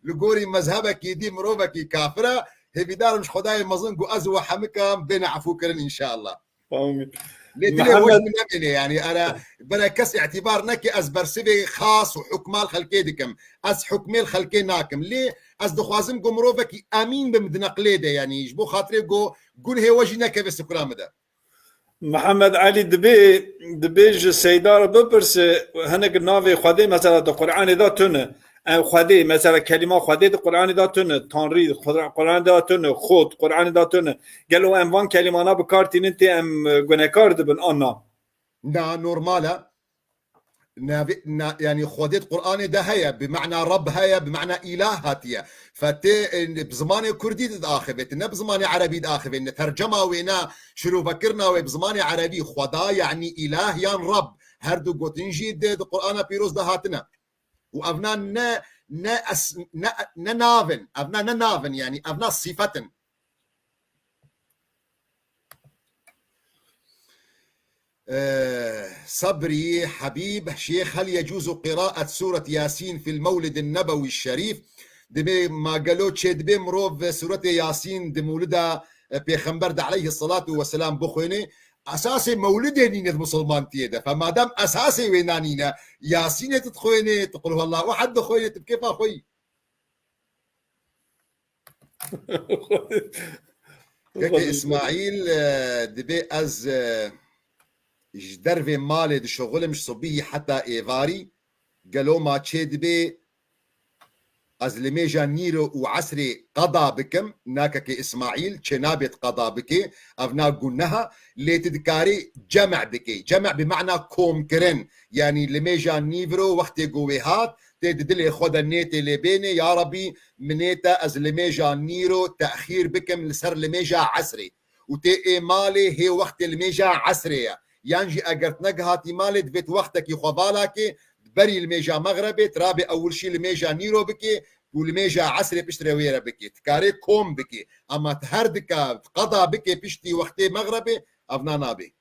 li gorî mezhebekî dî mirovekî kafir e. Hêvîdar im ji Xwedayê mezin ku ez û we hemikan bêne efûkirin înşallah. Amîn. Lê dilê we Mihemed jî nemêne, yanî, era bere kes îtîbar neke ez bersivê xas û hukmal xelkê dikim. Ez hukmê li xelkê nakim. Lê ez dixwazim ku mirovekî emîn bim di neqlê de, yanî ji bo xatirê ku gunhê we jî nekeve sifra min de. Mihemed Elî dibê, dibê ji Seyda re bipirse, hinek navê Xwedê mesela di Qur'anê de tune. Em Xwedê, mesela kelîma Xwedê di Qur'anê de tune, Tanrî, Xwedê, Qur'anê de tune, Xod, Qur'anê de tune. Gelo em van kelîmana bi kar tînin tê em, e, gunekar dibin, an na? Na, normal e. Navê, na, yanî Xwedê di Qur'anê de heye, bi mena Rab heye, bi mena îlah hatiye. Fe tê, e, bi zimanê kurdî de diaxivê, tu ne bi zimanê erebî diaxivê, ne tercema wê, ne şirovekirina wê bi zimanê erebî, Xweda yanî îlah yan Rab. Her du gotin jî di, di Qur'ana pîroz de hatine. Û evna ne, ne es-, ne, ne nav in. Evna ne nav in, yanî evna sîfet in. Ee, Sabrî Habîb, Şêx, hel yecuzu qiraet suret Yasîn fil mewlidin nebewî şerîf? Dibê ma gelo çê dibê mirov suretê Yasîn di mewlida, e, Pêxember de aleyhisselatu vesselam bixwêne? Esasê mewlidê nîne di misilmantiyê de. Fe madem esasê wê nanîne, Yasînê tu dixwênê, tu Qul huwallahu ehad dixwênê, tu bi kêfa xwe yî. Keke Xwedê. Îsmaîl, e, dibê ez, e, ji dervê malê dişuxilim ji subihî heta êvarî, gelo ma çê dibê ez limêja nîro û esrê qeda bikim? Na keke Îsmaîl, çê nabêt qeda bikê, ev na guneha, lê tu dikarî cem' bikê. Cem' bi mena komkirin, yanî limêja nîvro wextê ku wê hat, tê di dilê xwe de nêtê lê bênê, ya Rebî, minête ez limêja nîro texîr bikim li ser limêja esrê. Û tê ê malê hê wextê limêja esrê ye. Yan jî eger tu negihatî malê, divê tu wextekî xwe vala kê, berî limêja mexrebê, tu rabê ewil şî limêja nîro bikê û limêja esrê piştre wê re bikê. Tu karê kom bikê. Ama tu her dika qeda bikê piştî wextê mexrebê, ev na nabê.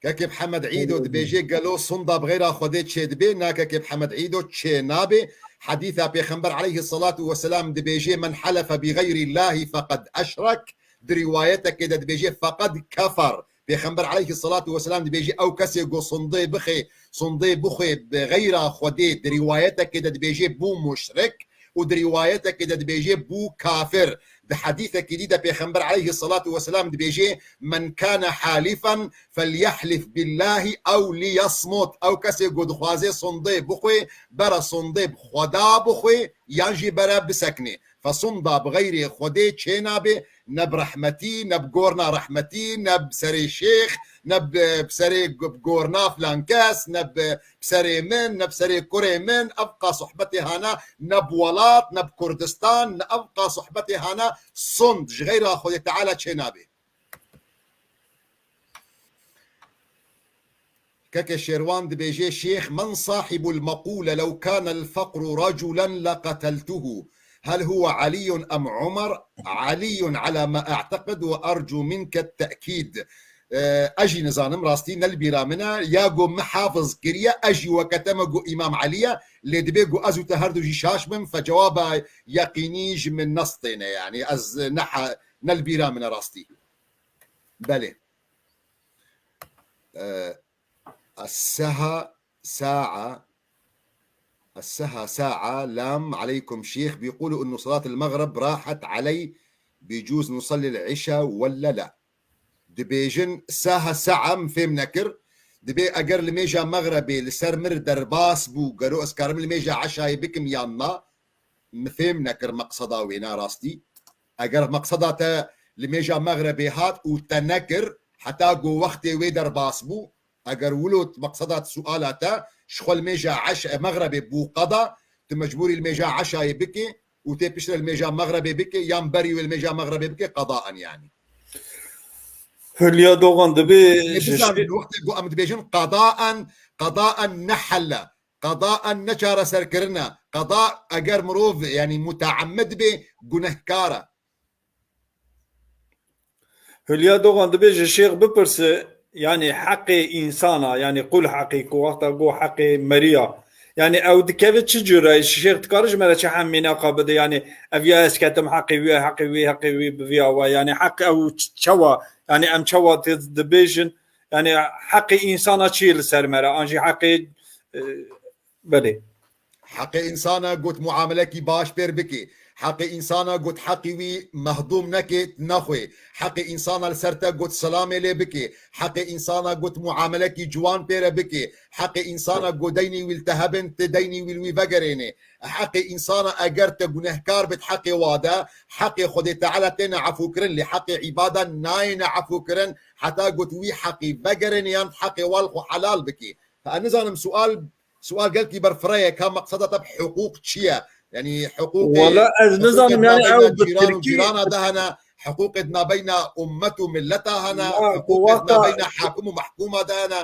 Kekê Mihemed Îdo dibêje, gelo sonda bi xeyra Xwedê çê dibê? Na, kekê Mihemed Îdo, çê nabê. Hedîsa Pêxember aleyhisselatu vesselam dibêje, "Men helefe bi xeyrîllahî feqed eşrek." Di rîwayetekê de dibêje, "Feqed kefer." Pêxember aleyhisselatu vesselam dibêje, ew kesê ku sondê bixê, sondê bixwê bi xeyra Xwedê, di rîwayetekê de dibêje, bû muşrik. Û di rîwayetekê de dibêje, bû kafir. Di hedîsekî dî de Pêxember aleyhisselatu vesselam dibêje, "Men kane halifen felyehlif billahi ew liyasmut." Ew kesê ku dixwaze sondê bixwe, bere sondê bi Xweda bixwe, yan jî bere bisekine. Fe sonda bi xeyrê Xwedê çê nabe, ne bi rehmetî, ne bi gorna rehmetî, ne bi serê şêx, ne bi, bi serê g-, bi gorna filan kes, ne bi, bi serê min, ne bi serê kurê min, ev qa sohbetê hana, ne bi welat, ne bi Kurdistan, ne ev qa sohbetê hana, sond ji xeyra Xwedê Teala çê nabe. Keke Şêrwan dibêje, "Şêx, men sahibul meqûle lew kanel feqru raculen leqeteltuhu. Hel huwe Aliyyun em Umar? Aliyyun ala ma a'teqid ve ercu minke te'kîd." Ee, ez jî nizanim rastî, ne li bîra min e. Ya ku min hafiz kiriye, ez jî weke te me ku Îmam Elî ye, lê dibê ku ez û te her du jî şaş bin, fe cewaba yeqînî ji min nestêne, yanî ez ne ha-, ne li bîra min e rastî. Belê. Ee, As-saha sa'a. As-saha sa'a. Lam aleykum şêx. Bîqulu innu salatel mexrib rahat aley. Bicûz nusallil işa wella la. Dibêjin saha sa'a, min fêm nekir. Dibê eger limêja mexrebê li ser mir derbas bû, gero ez karim limêja eşayê bikim yan na? Min fêm nekir meqseda wê, na rastî. Eger meqseda te li mêja mexrebê hat û te nekir, heta ku wextê wê derbas bû, eger wilo meqseda suala te, ji xwe li mêja eş-, mexrebê bû qeda, tu mecbûrî li mêja eşayê bikê û tê piştre li mêja mexrebê bikê, yan berî wê li mêja mexrebê bikê, qedaen yani. Hülya Doğan dibê Ê, ji bizanin, wextê ku em dibêjin qedaen, qedaen ne helle, qedaen ne çareserkirin e. Qeda eger mirov, yani, muteemmed bê, gunehkar e. Hülya Doğan dibê ji şêx bipirse, yani, heqê insana, yani, qul heqî, ku wexta got heqê meriya, yani, ew dikeve çi cure? Şêx dikare ji me re çi hemînaka bide? Yani, ev ya ez ketim heqê wî, heqê wî, heqê wî bi vî awa. Yani, heq ew ç-, çawa? Yani, em çawa tê dibêjin? Yani, heqê însana çi ye li ser me re? An jî heqê, e, belê. Heqê însana got muamelekî baş pêr bikê. Heqê însana got heqî wî mehdûm nekê, nexwê. Heqê însana li ser te got selamê lê bikê. Heqê însana got muamelekî ciwan pêre bikê. Heqê însana got deynî wî li te hebin, ti deynî wî li wî vegerênê. Heqê însana eger te gunehkar bit heqê wa de, heqê Xwedê Teala têne efûkirin, lê heqê îbada nayêne efûkirin, heta got wî heqî vegerênê yan heqê wa li xwe helal bikê. Fe ez nizanim sual, sual gelkî berfireyek, ka meqseda te bi hiqûq çi ye? Yani hiqûqê Wala ez nizanim, yani ew bi cîran û tirkî cîrana de hene, hiqûqê di nabeyna ummet û milleta hene, Ya, hiqûqê di wexta nabeyna hakim û mehkûma de hene.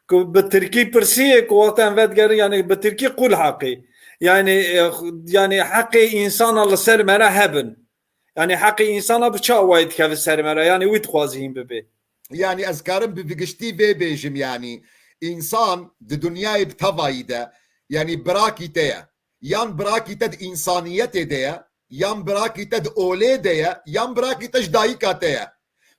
Ku bi tirkî pirsiyê, ku wexta em vedigerin, yani bi tirkî qul heqî. Yani, e, yani heqê însana li ser me re hebin. Yani heqê însana bi çi awayî dikeve ser me re? Yani wî dixwazî hîn bibe. Yani ez karim bi, bi giştî vê bêjim, yani însan di dinyayê bi tevayî de, yani birakî te ye. Yan birakî te di însaniyetê de ye, yan birakî te di olê de ye, yan birakî te ji dayika te ye.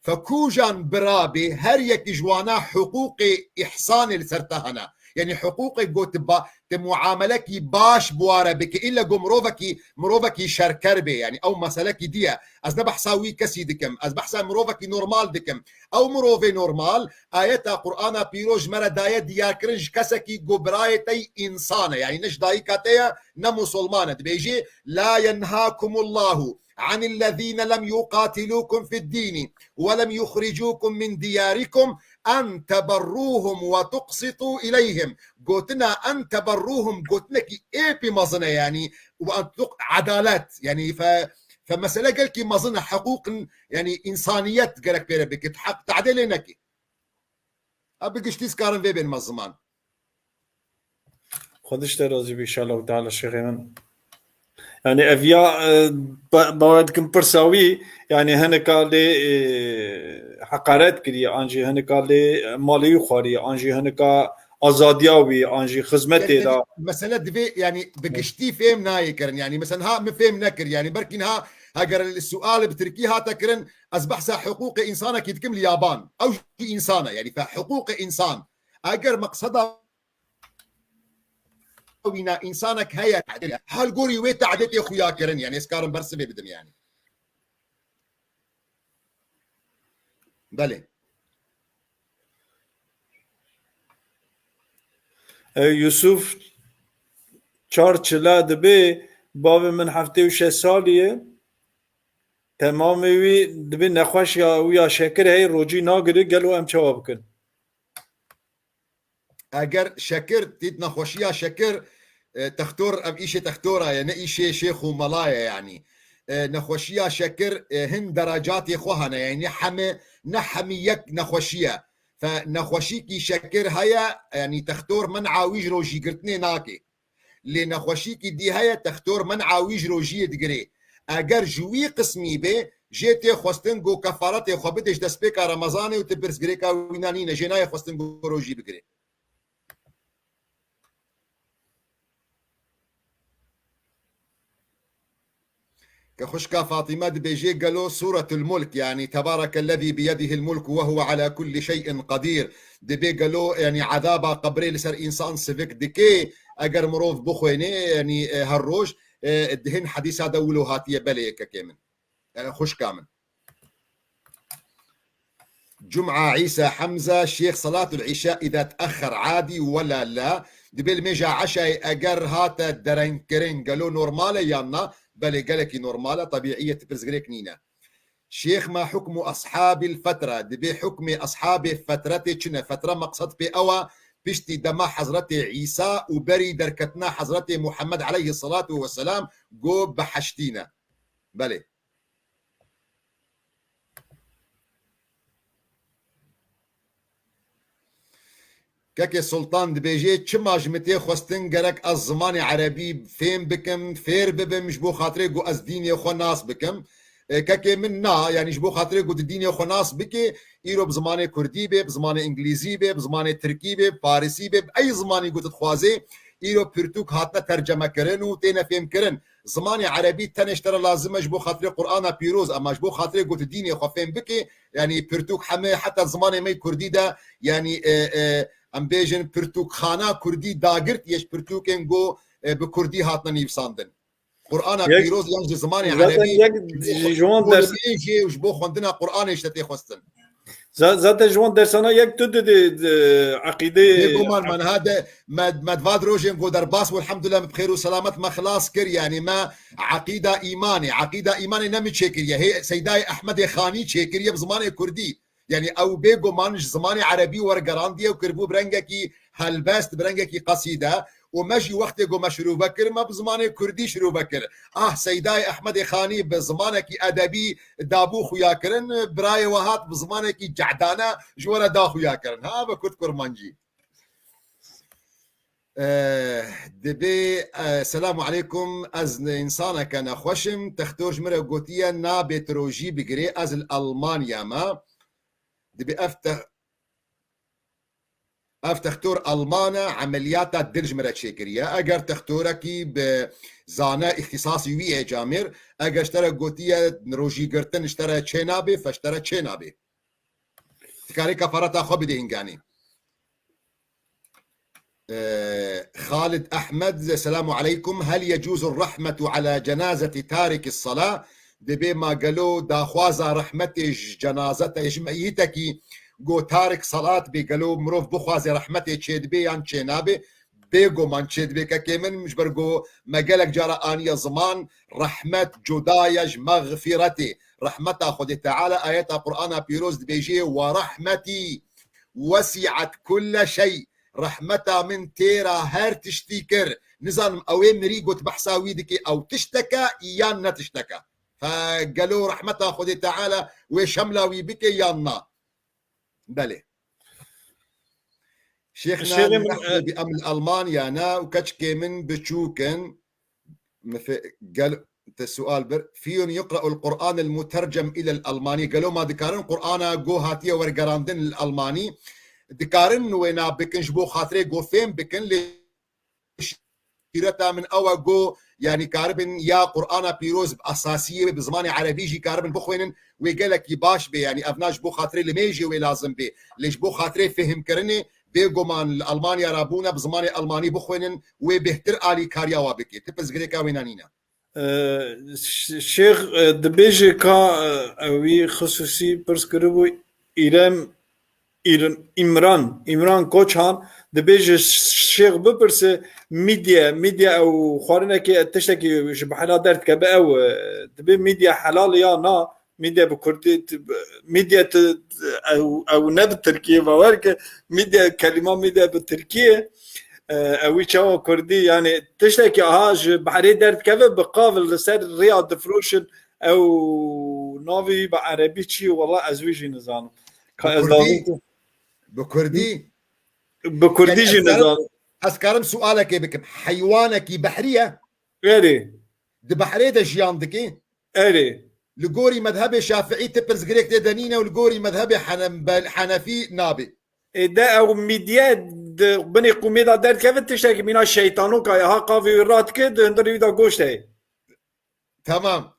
Fe kûjan bira bê, her yekî ji wana hiqûqê îhsanê li ser te hene. Yanî hiqûqê got ba, te muamelekî baş bi wa re bike. Îlle got mirovekî, mirovekî şerker bê. Yanî ew meselekî diye. Ez ne behsa wî kesî dikim. Ez behsa mirovekî normal dikim. Ew mirovê normal, ayeta Qur'ana pîroz ji me re daye diyarkirin ji kesekî ku birayê te yî însan e. Yanî ne ji dayika te ye, ne musulman e. Dibêjê, "La yenhakumullahu anillezîne lem yuqatilûkum fid-dîni ve lem yuxricûkum min diyarikum en teberrûhum ve tuqsitû ileyhim." Gotina en teberrûhum gotinekî êpî mezin e, yanî, ve en tuq-, edalet, yanî, fe, fe mesele gelkî mezin e, hiqûqin, yanî, însaniyet gerek pê re bikit, heq tadê lê nekê. Ev bi giştî dikarin vê bên me ziman. Xwedî ji te razî be, înşallah teala, şêxê min. Yani ev ya, e, ba-, bawer dikim pirsa wî, yani hinika lê, e, heqaret kiriye, an jî hinika lê malê wî xwariye, an jî hinika azadiya wî, an jî xizmetê da. Mesele divê, yani bi giştî fêm nayê kirin. Yani mesela ha min fêm nekir. Yani belkî niha heger sual bi tirkî hate kirin, ez behsa hiqûqê însanekî dikim li yaban. Ew jî însan e. Yani fe hiqûqê însan. Eger meqseda wîna însanek heye, hal gorî wê tadê tê xuya kirin. Yani ez karim bersivê bidim yani. Belê. E, Yusuf Çar Çila dibê, bavê min heftê û şeş salî ye. Temamê wî dibê nexweşiya wî ya şekir heye, rojî nagire, gelo em çawa bikin? Eger şekir, tît nexweşiya şekir, e, textor, ev îşê textora ye, ne îşê şêx û mela ye, yanî. E, nexweşiya şekir, e, hin derecatê xwe hene, yanî ne hemî, ne hemî yek nexweşî ye. Fe nexweşîkî şekir heye, yanî textor men'a wî ji rojîgirtinê nake. Lê nexweşîkî dî heye, textor men'a wî ji rojiyê digirê. Eger ji wî qismî bê, jê tê xwestin ku kefaretê xwe bidê ji destpêka Remezanê û tu pirsgirêka wîna nîne, jê nayê xwestin ku rojî bigirê. Ke xwişka Fatîme dibêjê, gelo Sûretul Mulk, yanî Tebarekellezî biyedihil mulku ve huve ala kulli şey'in qedîr, dibê gelo, yanî, ezaba qebrê li ser însan sivik dike, eger mirov bixwêne, yanî, e, her roj, e, di hin hedîsa de wilo hatiye, belê yekekê min. E, xwişka min. Cum'a Îsa Hemza, Şêx, salatul îşa îza teexxer adî wela la? Dibê li mêja eşayê eger hate derengkirin, gelo normal e yan na? Belê, gelekî normal e, tebîî ye, ti pirsgirêk nîne. Şêx, ma hukmu ashabil fetre? Dibê hukmê ashabê fetretê çi ne? Fetre meqsed pê ew e, piştî dema Hezretê Îsa û berî derketina Hezretê Muhammed aleyhisselatu vesselam, go biheştî ne. Belê. Kekê Sultan dibêje, çima ji min tê xwestin gerek ez zimanê erebî fêm bikim, fêr bibim, ji bo xatirê ku ez dînê xwe nas bikim? E, kekê min, na, yanî ji bo xatirê ku tu dînê xwe nas bikê, îro bi zimanê kurdî bê, bi zimanê îngilîzî bê, bi zimanê tirkî bê, bi farisî bê, bi ey zimanî ku tu dixwazê, îro pirtûk hatine terceme kirin û têne fêm kirin. Zimanê erebî tenê ji te re lazim e ji bo xatirê Qur'ana pîroz, ema ji bo xatirê ku tu dînê xwe fêm bikê, yanî pirtûk heme heta zimanê me yê kurdî de, yanî, e, e, em bêjin pirtûkxana kurdî dagirtiye ji pirtûkên ku, e, bi kurdî hatine nivîsandin. Qur'ana Yek, pîroz yan ji zimanê zaten erebî yek ji bo, ji wan bo ders- nimêjê û ji bo xwendina Qur'anê ji te tê xwestin. Za-, zaten ji wan dersana yek tu didê, e, eqîdeyê. Bêguman me niha de, me, me di va di rojên ku derbas bû, elhamdulillah, me bi xêr û selamet me xilas kir, yanî me eqîda îmanê, eqîda îmanê ne min çêkiriye, hê Seydayê Ehmedê Xanî çêkiriye bi zimanê kurdî. Yanî ew bêguman ji zimanê erebî wergerandiye û kiribû bi rengekî helbest, bi rengekî qesîde û me jî wextê ku me şirove kir, me bi zimanê kurdî şirove kir. Ah, Seydayê Ehmedê Xanî bi zimanekî edebî dabû xuyakirin, birayê we hat bi zimanekî cehdane ji we re da xuyakirin. Ha, bi kurd kurmancî. Eh, dibê, eh, selamu aleykum, ez ne-, însaneke nexweş im, textor ji min re gotiye, nabê tu rojî bigirê, ez li Almanya me. Dibê ev te-, ev textor Alman e, emeliyata dil ji min re çêkiriye. Eger textorekî bi zane îxtîsasî wî ye camêr, eger ji te re gotiye rojî girtin ji te re çê nabê, fe ji te re çê nabê. Dikarê kefareta xwe bidê hînganî. Ee, Xalid Ehmed, selamu aleykum. Hel yecuzu rahmetu ala cenazeti tariki sala? Dibê ma gelo daxwaza rehmetê ji cenazete, ji meyitekî go tarik salat bê, gelo mirov bixwaze rehmetê çêdibê yan çênabê? Bêguman çêdibê kekê min, ji ber ku me gelek cara aniye ziman, rehmet cuda ye ji mexfîretê. Rehmeta Xwedê Teala, ayeta Qur'ana pîroz dibêjê, "Ve rahmetî wesi'et kulle şey." Rehmeta min têra her tiştî kir. Nizanim ew ê mirî got behsa wî dike, ew tişteke yan ne tişteke. Fe gelo rehmeta Xwedê Teala wê şemla wî bike yan na? Belê. Şêxna, şêxê min, nehnu e, bi em li Almanya ne û keçikê min biçûk in. Mife-, gel-, te sual bir. Fiyun yuqra'ul Qur'an el mutercem ilel Almani. Gelo ma dikarin Qur'ana go hatiye wergerandin li Almanî? Dikarin wêna bikin ji bo xatirê go fêm bikin, lê şîreta min ew e go, yanî karibin ya Qur'ana pîroz bi esasiyê bi zimanê erebî jî karibin bixwênin, wê gelekî baş bê, yanî ev na ji bo xatirê limêjê wê lazim bê, lê ji bo xatirê fihmkirinê bêguman li Almanya re bûne bi zimanê Almanî bixwênin, wê bêhtir alîkariya wa bike. Ti pirsgirêka wêna nîne. Ee, ş-, şêx, e, dibêje ka, e, ewî xisûsî pirs kiribû, Îrem, Îr-, Îmran, Îmran Koçhan dibêje, şêx bipirse, mîdye, mîdye ew xwarinekê, tiştekî ji bihela derdikeve ew, e, dibê mîdye helal ya na? Mîdye bi kurdî, t-, mîdye tu, ew, ew ne bi tirkî ye, bawer ke mîdye, kelîma mîdye bi tirkî ye. E, ew wî çawa kurdî, yanî tiştekî aha ji behrê derdikeve bi qav li ser rêya difiroşin, ew navê wî bi erebî çi ye, wela ez wî jî nizanim. Ka Bi ez kurdî? dawî Bi kurdî? Bi kurdî Yanî jî ez karim, nizanim. Ez karim sualekê bikim. Heywanekî behrî ye? Erê. Di behrê de jiyan dike? Erê. Li gorî mezhebê Şafiî ti pirsgirêk tê de nîne û li gorî mezhebê Henembel-, Henefî nabê. Ê de ew mîdye di binê qûmê de derdikeve, tiştekî mîna şeytanoka ye. Ha qavê wî radike, di hundirê wî de goşt heye. Tamam.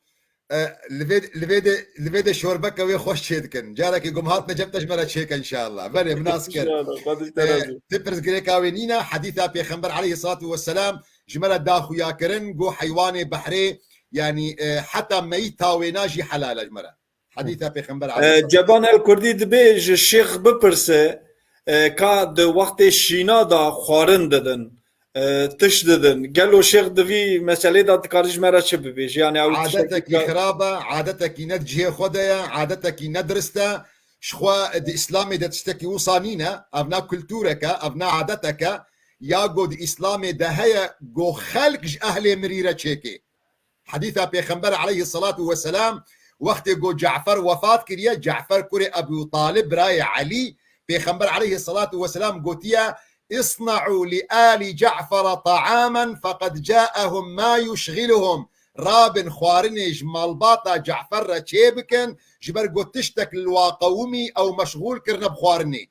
E, li vê, li vê de, li vê de şorbeke wê xweş çêdikin. Carekê ku em hatine cem te ji me re çêke înşallah. Belê, min nas kir. Înşallah, Xwedê ji te E, razî. Ti pirsgirêka wê nîne, hedîsa Pêxember aleyhissalatu vesselam ji me re da xuyakirin, got heywanê behrê, yanî, e, heta meyîta wêna jî helal e ji me re. Hedîsa Pêxember E, aleyhissalatu Ceban El Kurdî dibê ji şêx bipirse, e, ka di wextê şîna de xwarin didin. e, tişt didin. Gelo şêx di vî meselê de dikarî ji me re çi bibêjî? Yani ew tiştekî Adetekî xirab e, adetekî ne di cihê xwe de ye, adetekî ne dirist e. Ji xwe di Îslamê de tiştekî wisa nîne. Ev ne kulturek e, ev ne adetek e. Ya go di Îslamê de heye go xelk ji ehlê mirî re çêkê. Hedîsa Pêxember aleyhisselatu vesselam wextê go Cafer wefat kiriye, Cafer kurê Ebu Talib, birayê Elî, Pêxember aleyhisselatu vesselam gotiye, "اصنعوا لآل جعفر طعاما فقد جاءهم ما يشغلهم." Rabin xwarinê ji malbata Cafer re çêbikin, ji ber ku tiştek li wa qewimî ew meşxûl kirine bi xwarinê.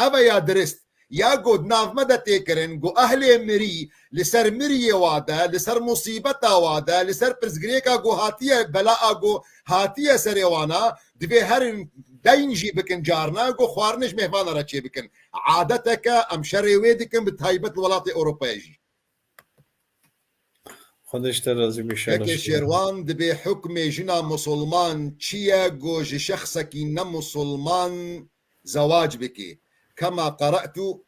Ev e ya dirist. Ya ku di nav me de tê kirin, ku ehlê mirî li ser miriyê wa de, li ser musîbeta wa de, li ser pirsgirêka ku hatiye, belaa ku hatiye serê wana, divê herin deyn jî bikin carna, ku xwarinê ji mêvana re çêbikin. Adetek e, em şerê wê dikin, bi taybet li welatê Ewropayê jî. Xwedê ji te razî bî, inşallah. Kekê Şêrwan, dibê hukmê jina musulman çi ye ku ji şexsekî ne musulman zewac bikê? Kema qere'tu,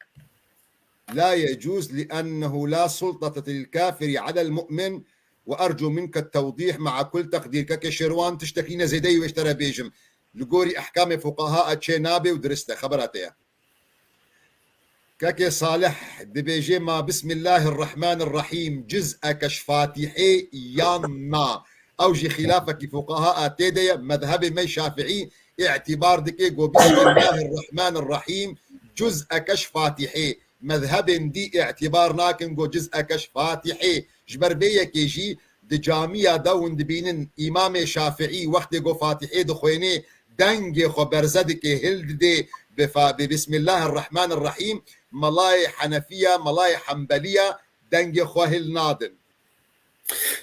la yecûz li'ennehu la sultete lil kafirî alel mu'min ve ercu minke tewdîh ma'a kul teqdîr. Kekê Şêrwan, tiştekî ne zêdeyî wê ji te re bêjim. Li gorî ehkamê fuqaha e çê nabe û dirist e. Xebera te ye. Kekê Salih dibêje, ma Bismillahirrahmanirrahîm ciz'eke ji Fatîhê yan na? Ew jî xîlafekî fuqaha a tê de ye. Mezhebê me Şafiî îtîbar dike ku Bismillahirrahmanirrahîm ciz'eke ji Fatîhê. Mezhebên dî îtîbar nakin ku ciz'eke ji Fatîhê. Ji ber vê yekê jî di camiya de hûn dibînin Îmamê Şafiî wextê ku Fatîhê dixwênê dengê xwe berze dike, hildidê bi fa-, bi Bismillahirrahmanirrahîm, melayê Henefiya, melayê Hembeliya dengê xwe hil nadin.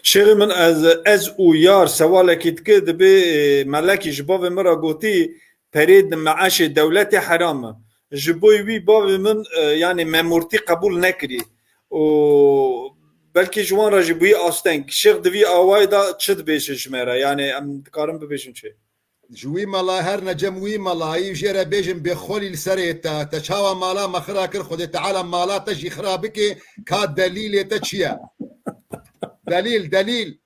Şêxê min, ez, ez û yar sewalekî dike, dibê, e, melekî ji bavê min re gotî, perê di meeşê dewletê heram e. Ji bo wî bavê min, e, yani memurtî qebûl nekirî. Û belkî ji wan re jî bûyî asteng. Şêx di vî awayê de çi dibêje ji me re? Yani em dikarin bibêjin çi? Ji wî mela her necem wî melayî jê re bêjin bê xwelî li serê te. Te çawa mala me xira kir, Xwedê Teala mala te jî xira bike, ka delîlê te çi ye? Delîl, delîl.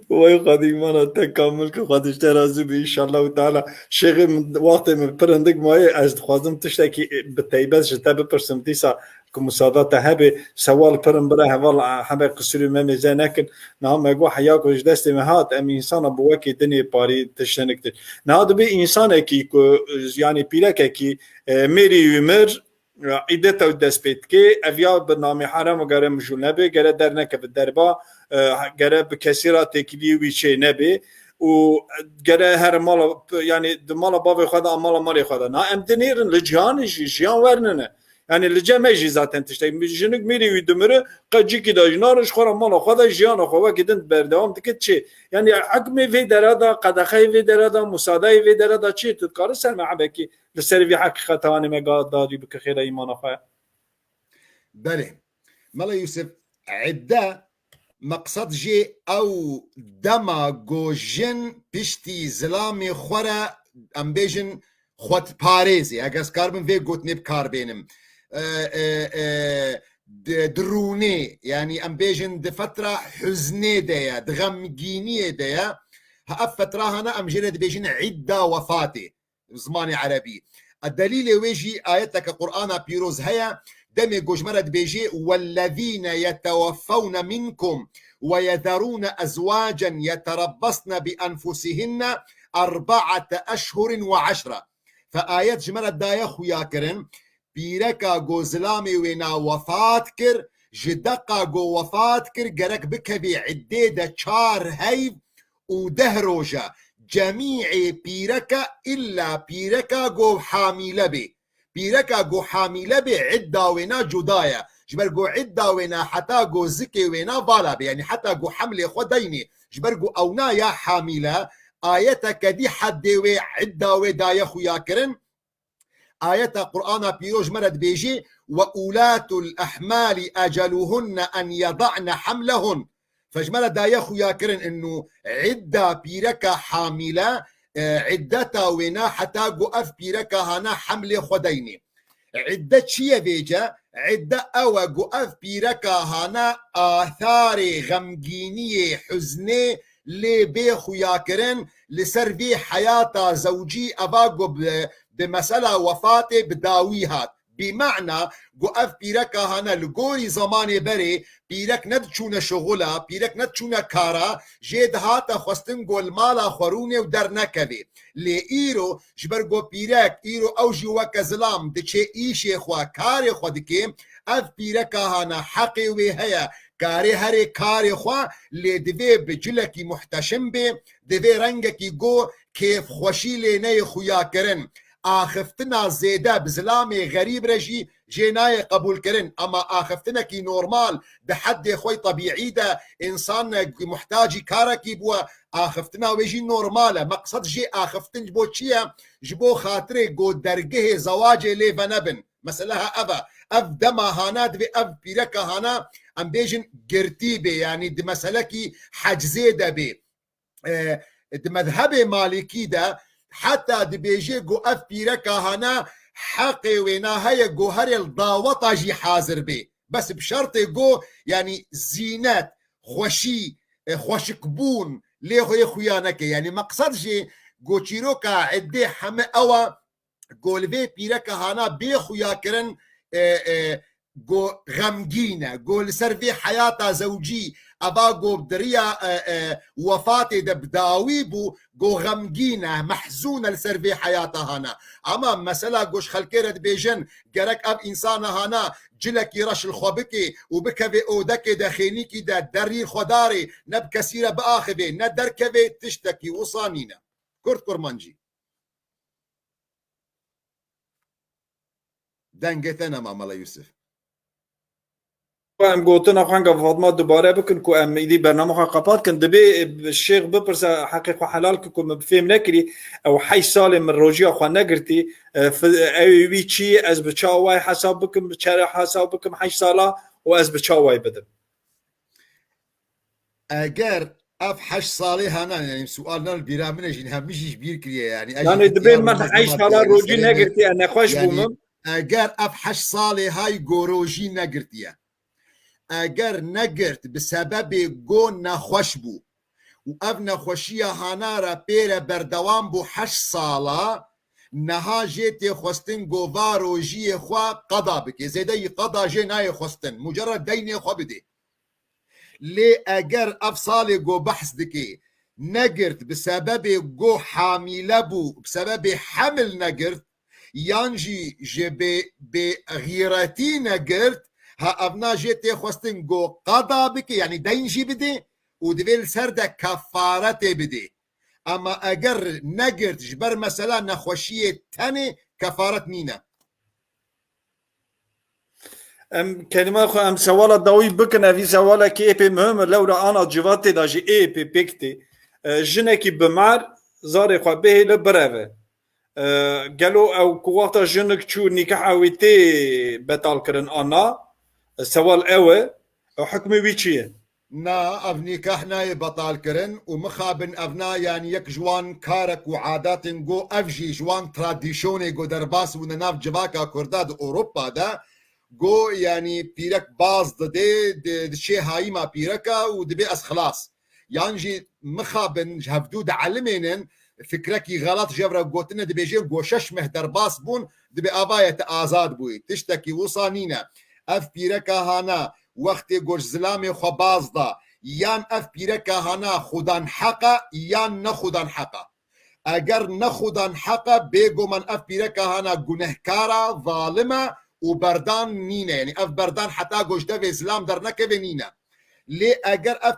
Wey Xwedê îmana te kamil ke, Xwedê ji te razî be, înşallah teala. Şêxê min, wextê min pir hindik maye, ez dixwazim tiştekî bi teybet ji te bipirsim, dîsa ku musada te hebe, sewal pir in bira heval, hebe qisûrê me mêze nekin. Niha me got heya ku ji destê me hat, em însana bi wekî dinê parî tiştenik tişt. Niha dibê însanekî ku, yanî pîrekekî, e, mêrî wî mir, îdeta wî dest pê dike, ev ya bi namê heram gere mijûl nebe, gere dernekeve derba, e, gere bi kesî ra têkiliyê wî çê nebe û gere here mala, yanî di mala bavê xwe de, mala malê xwe de. Na em dinêrin li cihanê jî jiyan wernine. Yanî li cem me jî zaten tiştek. Jinik mêrê wî dimire, qecikî de jî narin, ji xwe re mala xwe de jiyana xwe wekî din berdewam dike çê. Yanî hukmê vê dere de, qedexeyê vê dere de, musadeyê vê dere de çê, tu dikare ser me hebekî li ser vî heqîqeta anê me ga-, dadî bike xêra îmana xwe. Belê. Mela Yûsif, idde meqsed jê ew dema go jin piştî zilamê xwe re, em bêjin, xwe diparêzê. Eger ez karibim vê gotinê bi kar bênim. E, e, e, di, dirûnê, yanî em bêjin di fetra huznê de ye, di xemgîniyê de ye. Ha, ev fetra hana em jê re dibêjin îdda wefatê. Zimanê erebî. A delîlê wê jî ayeteke Qur'ana pîroz heye, demê ku ji me re dibêjê, "Wellezîne yeteweffewne minkum ve yezerûne ezwacen yeterabbasne bi enfusihinne erbaate eşhurin ve eşra." Fe ayet ji me re daye xuya kirin, pîreka ku zilamê wê na wefat kir, ji deqa ku wefat kir gerek bikevê îddê de çar heyv û deh roja, cemîê pîreka îlla pîreka ku hamîle bê. Pîreka ku hamîle bê, îdda wê na cuda ye. Ji ber ku îdda wê na heta ku zikê wê na vala bê, yanî heta ku hemlê xwe deynê. Ji ber ku ew na ya hamîle, ayeteke dî heddê wê îdda wê daye xuya kirin. Ayeta Qur'ana pîroz ji me re dibêjê, "Ve ulatul ahmali eceluhunne en yeda'ne hamlehun." Fe ji me re daye xuya kirin, inu îdda pîreka hamîle, e, îddeta wê na heta ku ev pîreka hana hemlê xwe deynê. Îdde çi ye vêce? Îdîa ew e ku ev pîreka hane atharê xemgîniyê, huznê lê bê xuyakirin, li ser vê heyata zewcî eva ku bi, bi mesela wefatê bi dawî hat. Bi mana ku ev pîreka hane li gorî zemanê berê pîrek ne diçûne şixula, pîrek ne diçûne kara, jê dihate xwestin ku li mala xwe rûnê û dernekevê. Lê îro ji ber ku pîrek îro ew jî weke zilam diçê îşê xwe, karê xwe dike, ev pîreka hane heqê wê heye, karê herê karê xwe, lê divê bi cilekî muhteşim bê, divê rengekî ku kêfxweşî lê neyê xuyakirin. Axiftina zêde bi zilamê xerîb re jî jê nayê qebûlkirin. Ema axiftinekî normal di heddê xwe yê tebîî de, însan muhtacî karekî bûye, axiftina wê jî normal e. Meqsed jê axiftin ji bo çi ye? Ji bo xatirê ku dergehê zewacê lê venebin. Mesele ha ev e. Ev dema hana divê ev pîreka hana, em bêjin, girtî bê, yanî di meselekî hecizê de bê. E, di mezhebê Malîkî de heta dibêje ku ev pîreka hana heqê wêna heye ku herê li daweta jî hazir bê. Bes bi şertê ku, yanî, zînet, xweşî, e, xweşikbûn lê xwe yê xuya neke. Yanî meqsed jê ku çîroka îdê heme ew e, ku li vê pîreka hana bê xuya kirin, e, e, ku xemgîn e, ku li ser vê heyata zewcî, eva ku di riya, e, e, wefatê de bi dawî bû, ku xemgîn e, mehzûn e li ser vê heyata hana. Ama mesela ku ji xelkê re dibêjin, gerek ev însana hana cilekî reş li xwe bike û bikeve odekê de, xênîkî de, derî xwe darê, ne bi kesî re biaxivê, ne derkevê, tiştekî wisa nîne. Kurd Kurmancî. Dengê te nema, Mela Yusuf. Em gotina xwe enga Fatma dubare bikin ku em îdî bernama xwe qepat kin. Dibê, e, şêx bipirse, heqê xwe helal ki ku min bi fêm nekirî. Ew heşt salê min rojiya xwe negirtî. E, fi-, ew wî çi ye? Ez bi çawa wayê hesab bikim, bi çere hesab bikim heşt sala û ez bi çawa wayê bidim? Eger ev heşt salê hana, yanî sual nan bîra min e jî, hemî jî ji bîr kiriye, yanî ez jî Yanî dibê ihtiyar min bûme heşt zema sala pêwîst rojî kirin. Negirtiye, nexweş Yanî bû min. Eger ev heşt salê hay go rojî negirtiye, eger negirt bi sebebê go nexweş bû û ev nexweşiya hana re pê re berdewam bû heşt sala, niha jê tê xwestin go va rojiyê xwe qeda bike. Zêde yî qeda jê nayê xwestin. Mucerred deynê xwe bidê. Lê eger ev salê go behs dike, negirt bi sebebê go hamîle bû, bi sebebê hemil negirt, yan jî ji bê, bê xîretî negirt, ha evna jê tê xwestin go qeda bike, yanî deyn jî bidê û divê li ser de kefaretê bidê. Ama eger negirt ji ber mesela nexweşiyê tenê, kefaret nîne. Em kelîma xwe, em sewala dawî bikin, evî sewalekî êpê muhim e, lewra ana civatê de jî êpê pêk tê. E, jinekî bimar zarê xwe bihêle bireve. E, gelo ew ku wexta jinik çû nîkaha wî tê betal kirin an na? E, sewal ew e. E, hukmê wî çi ye? Na, ev nîkah nayê betal kirin û mixabin ev na, yanî yek ji wan karek û adatên go ev jî ji wan tradisyonê go derbas bûne nav civaka Kurda di Ewropa de, go yanî pîrek baz didê, di, diçê hayîma pîreka û dibê ez xilas. Yan jî mixabin ji hevdû dielimênin, fikrekî xelat ji hev re gotine, dibêjin go şeş meh derbas bûn, dibê ava ye te azad bûyî. Tiştekî wisa nîne. Ev pîreka hana wextê go ji zilamê xwe baz da, yan ev pîreka hana xudan heq e, yan ne xudan heq e. Eger ne xudan heq e, bêguman ev pîreka hana gunehkar e, zalim e û berdan nîne. Yanî ev berdan heta go ji devê zilam dernekeve nîne. Lê eger ev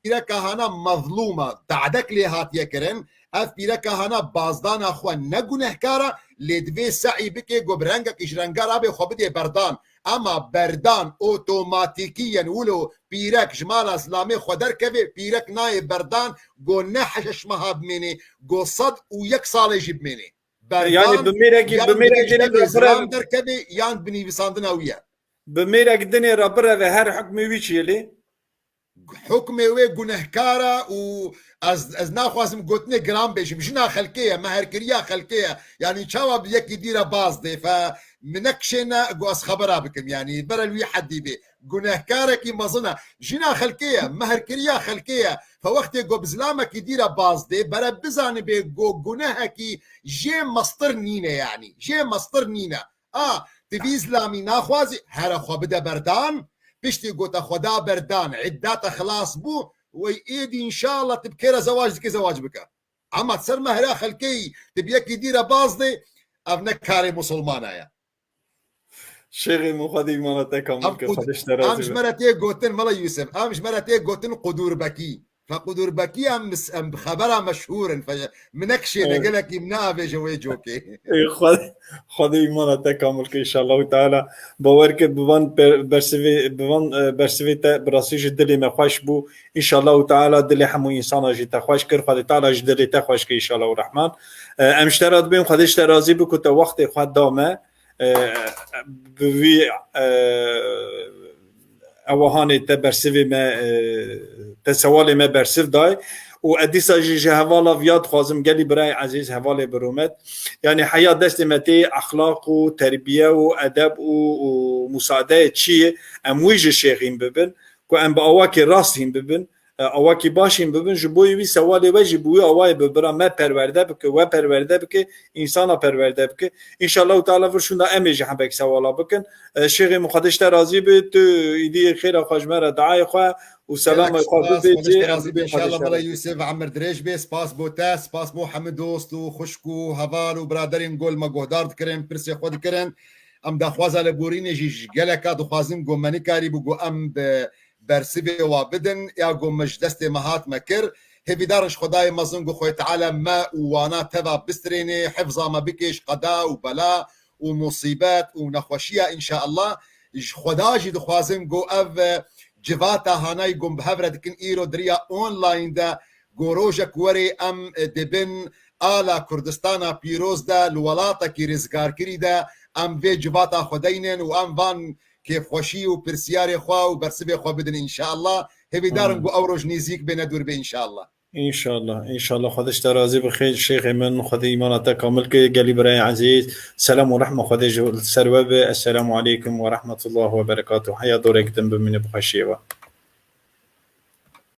pîreka hana mezlûm e, dadek lê hatiye kirin, ev pîreka hana bazdana xwe ne gunehkar e, lê divê se'î bike ku bi rengekî ji renga rabê xwe bidê berdan. Ema berdan otomatîkî, yanî wilo pîrek ji mala zilamê xwe derkeve, pîrek nayê berdan, go ne heşeş meha bimênê, go sed û yek salê jî bimênê. Berdan Yanî bi mêrekî, bi yan mêrekî divê ji devê zilam derkeve, yan bi nivîsandina wî ye. Bi mêrek dinê re bireve, her hukmê wî çi ye lê? hukmê wê gunehkar e û ez, ez naxwazim gotinê giran bêjim. Jina xelkê ye, meherkiriya xelkê ye. Yanî çawa bi yekî dî re baz dê? Fe min nekişêne ku ez xebera bikim. Yanî bere li wî hedî bê. Gunehkarekî mezin e. Jina xelkê ye, meherkiriya xelkê ye. Fe wextê ku bi zilamekî dî re baz dê, bere bizanibê ku gunehekî jê mestir nîne yanî. Jê mestir nîne. A, ti vî zilamî naxwazî, here xwe bide berdan, piştî ku te xwe da berdan, idda te xilas bû, wey êdî înşallah ti bi kê re zewac dikê, zewac bike. Ema ser mehra xelkê yî, ti bi yekî dî re baz dê, ev ne karê musulmana ye. Şêxê min, Xwedê îmana te kamil Em ke, qud-, Xwedê ji te em razî ji be. me re tê gotin, Mela Yûsif, em ji me re tê gotin qudûrbekî. Fe qudûrbekî em mis-, em bi xebera meşhûr in. Fe min nekişêne, Ê. gelekî min neavêje wê cokê. Ê, Xwedê, Xwedê îmana te kamil ke, înşallahu teala. Bawer ke bi van per-, bersivê, bi van, e, bersivê te bi rastî ji dilê me xweş bû. Înşallahu teala dilê hemû însana jî te xweş kir. Xwedê teala ji dilê te xweş ke, înşallahu rehman. E, em ji te re dibên, Xwedê ji te razî bi ku te wextê xwe da me. E, bi vî, e, ewahanê te bersivê me, e, te sewalê me bersiv day. Û ez dîsa jî ji hevala viya dixwazim, gelî birayê ezîz, hevalê bi rûmet. Yanî heya destê me tê exlaq û terbiye û edeb û, û musaadeyê çi ye, em wî ji şêxîn bibin, ku em bi awakê rast hîn bibin, e, awakî baş hîn bibin, ji bo wî sewalê we jî bi wî awayê bi bira me perwerde bike, we perwerde bike, însana perwerde bike. Înşallahu Teala vir şûnda em ê jî hebek sewala bikin. E, Şêxê Muqedes te razî bi, tu îdî xêra xwe ji me re, duayê xwe û selamê Gelek xwe spas, bibê Xwedê ji te razî be, înşallah. Mela Yûsif, emir dirêj bê. Spas bo te, spas bo hemî dost û xwişk û heval û biraderên gol me guhdar dikirin, pirsê xwe dikirin. Em daxwaza lêborînê jî ji geleka dixwazin, ku me nikarîbû, ku em bi bersivê wa bidin, ya ku me ji destê me hat me kir. Hêvîdar in ji Xwedayê mezin ku Xwedê Teala me û wana teva bistrênê, hifza me bike ji qeda û bela û musîbet û nexweşiya, înşallah. Ji Xweda jî dixwazim ku ev, e, civata hanayî ku em bi hev re dikin îro di riya online de, ku rojek werê em, e, dibin ala Kurdistana pîroz de, li welatekî rizgarkirî de, em vê civata xwe deynin û em van kêfxweşî û pirsiyarê xwe û bersivê xwe bidin, înşallah. Hêvîdar in Amin. ku ew roj nêzîk bê, ne dûr bê, înşallah. Înşallah, înşallah. Xwedê ji te razî bi, xêr, şêxê min, Xwedê îmana te kamil ke, gelî birayê ezîz. Selam û rehma Xwedê ji ser we be. Esselamu aleykum ve rahmetullah ve berekatuh. Heya dorek din bimîne bi xweşiyê we.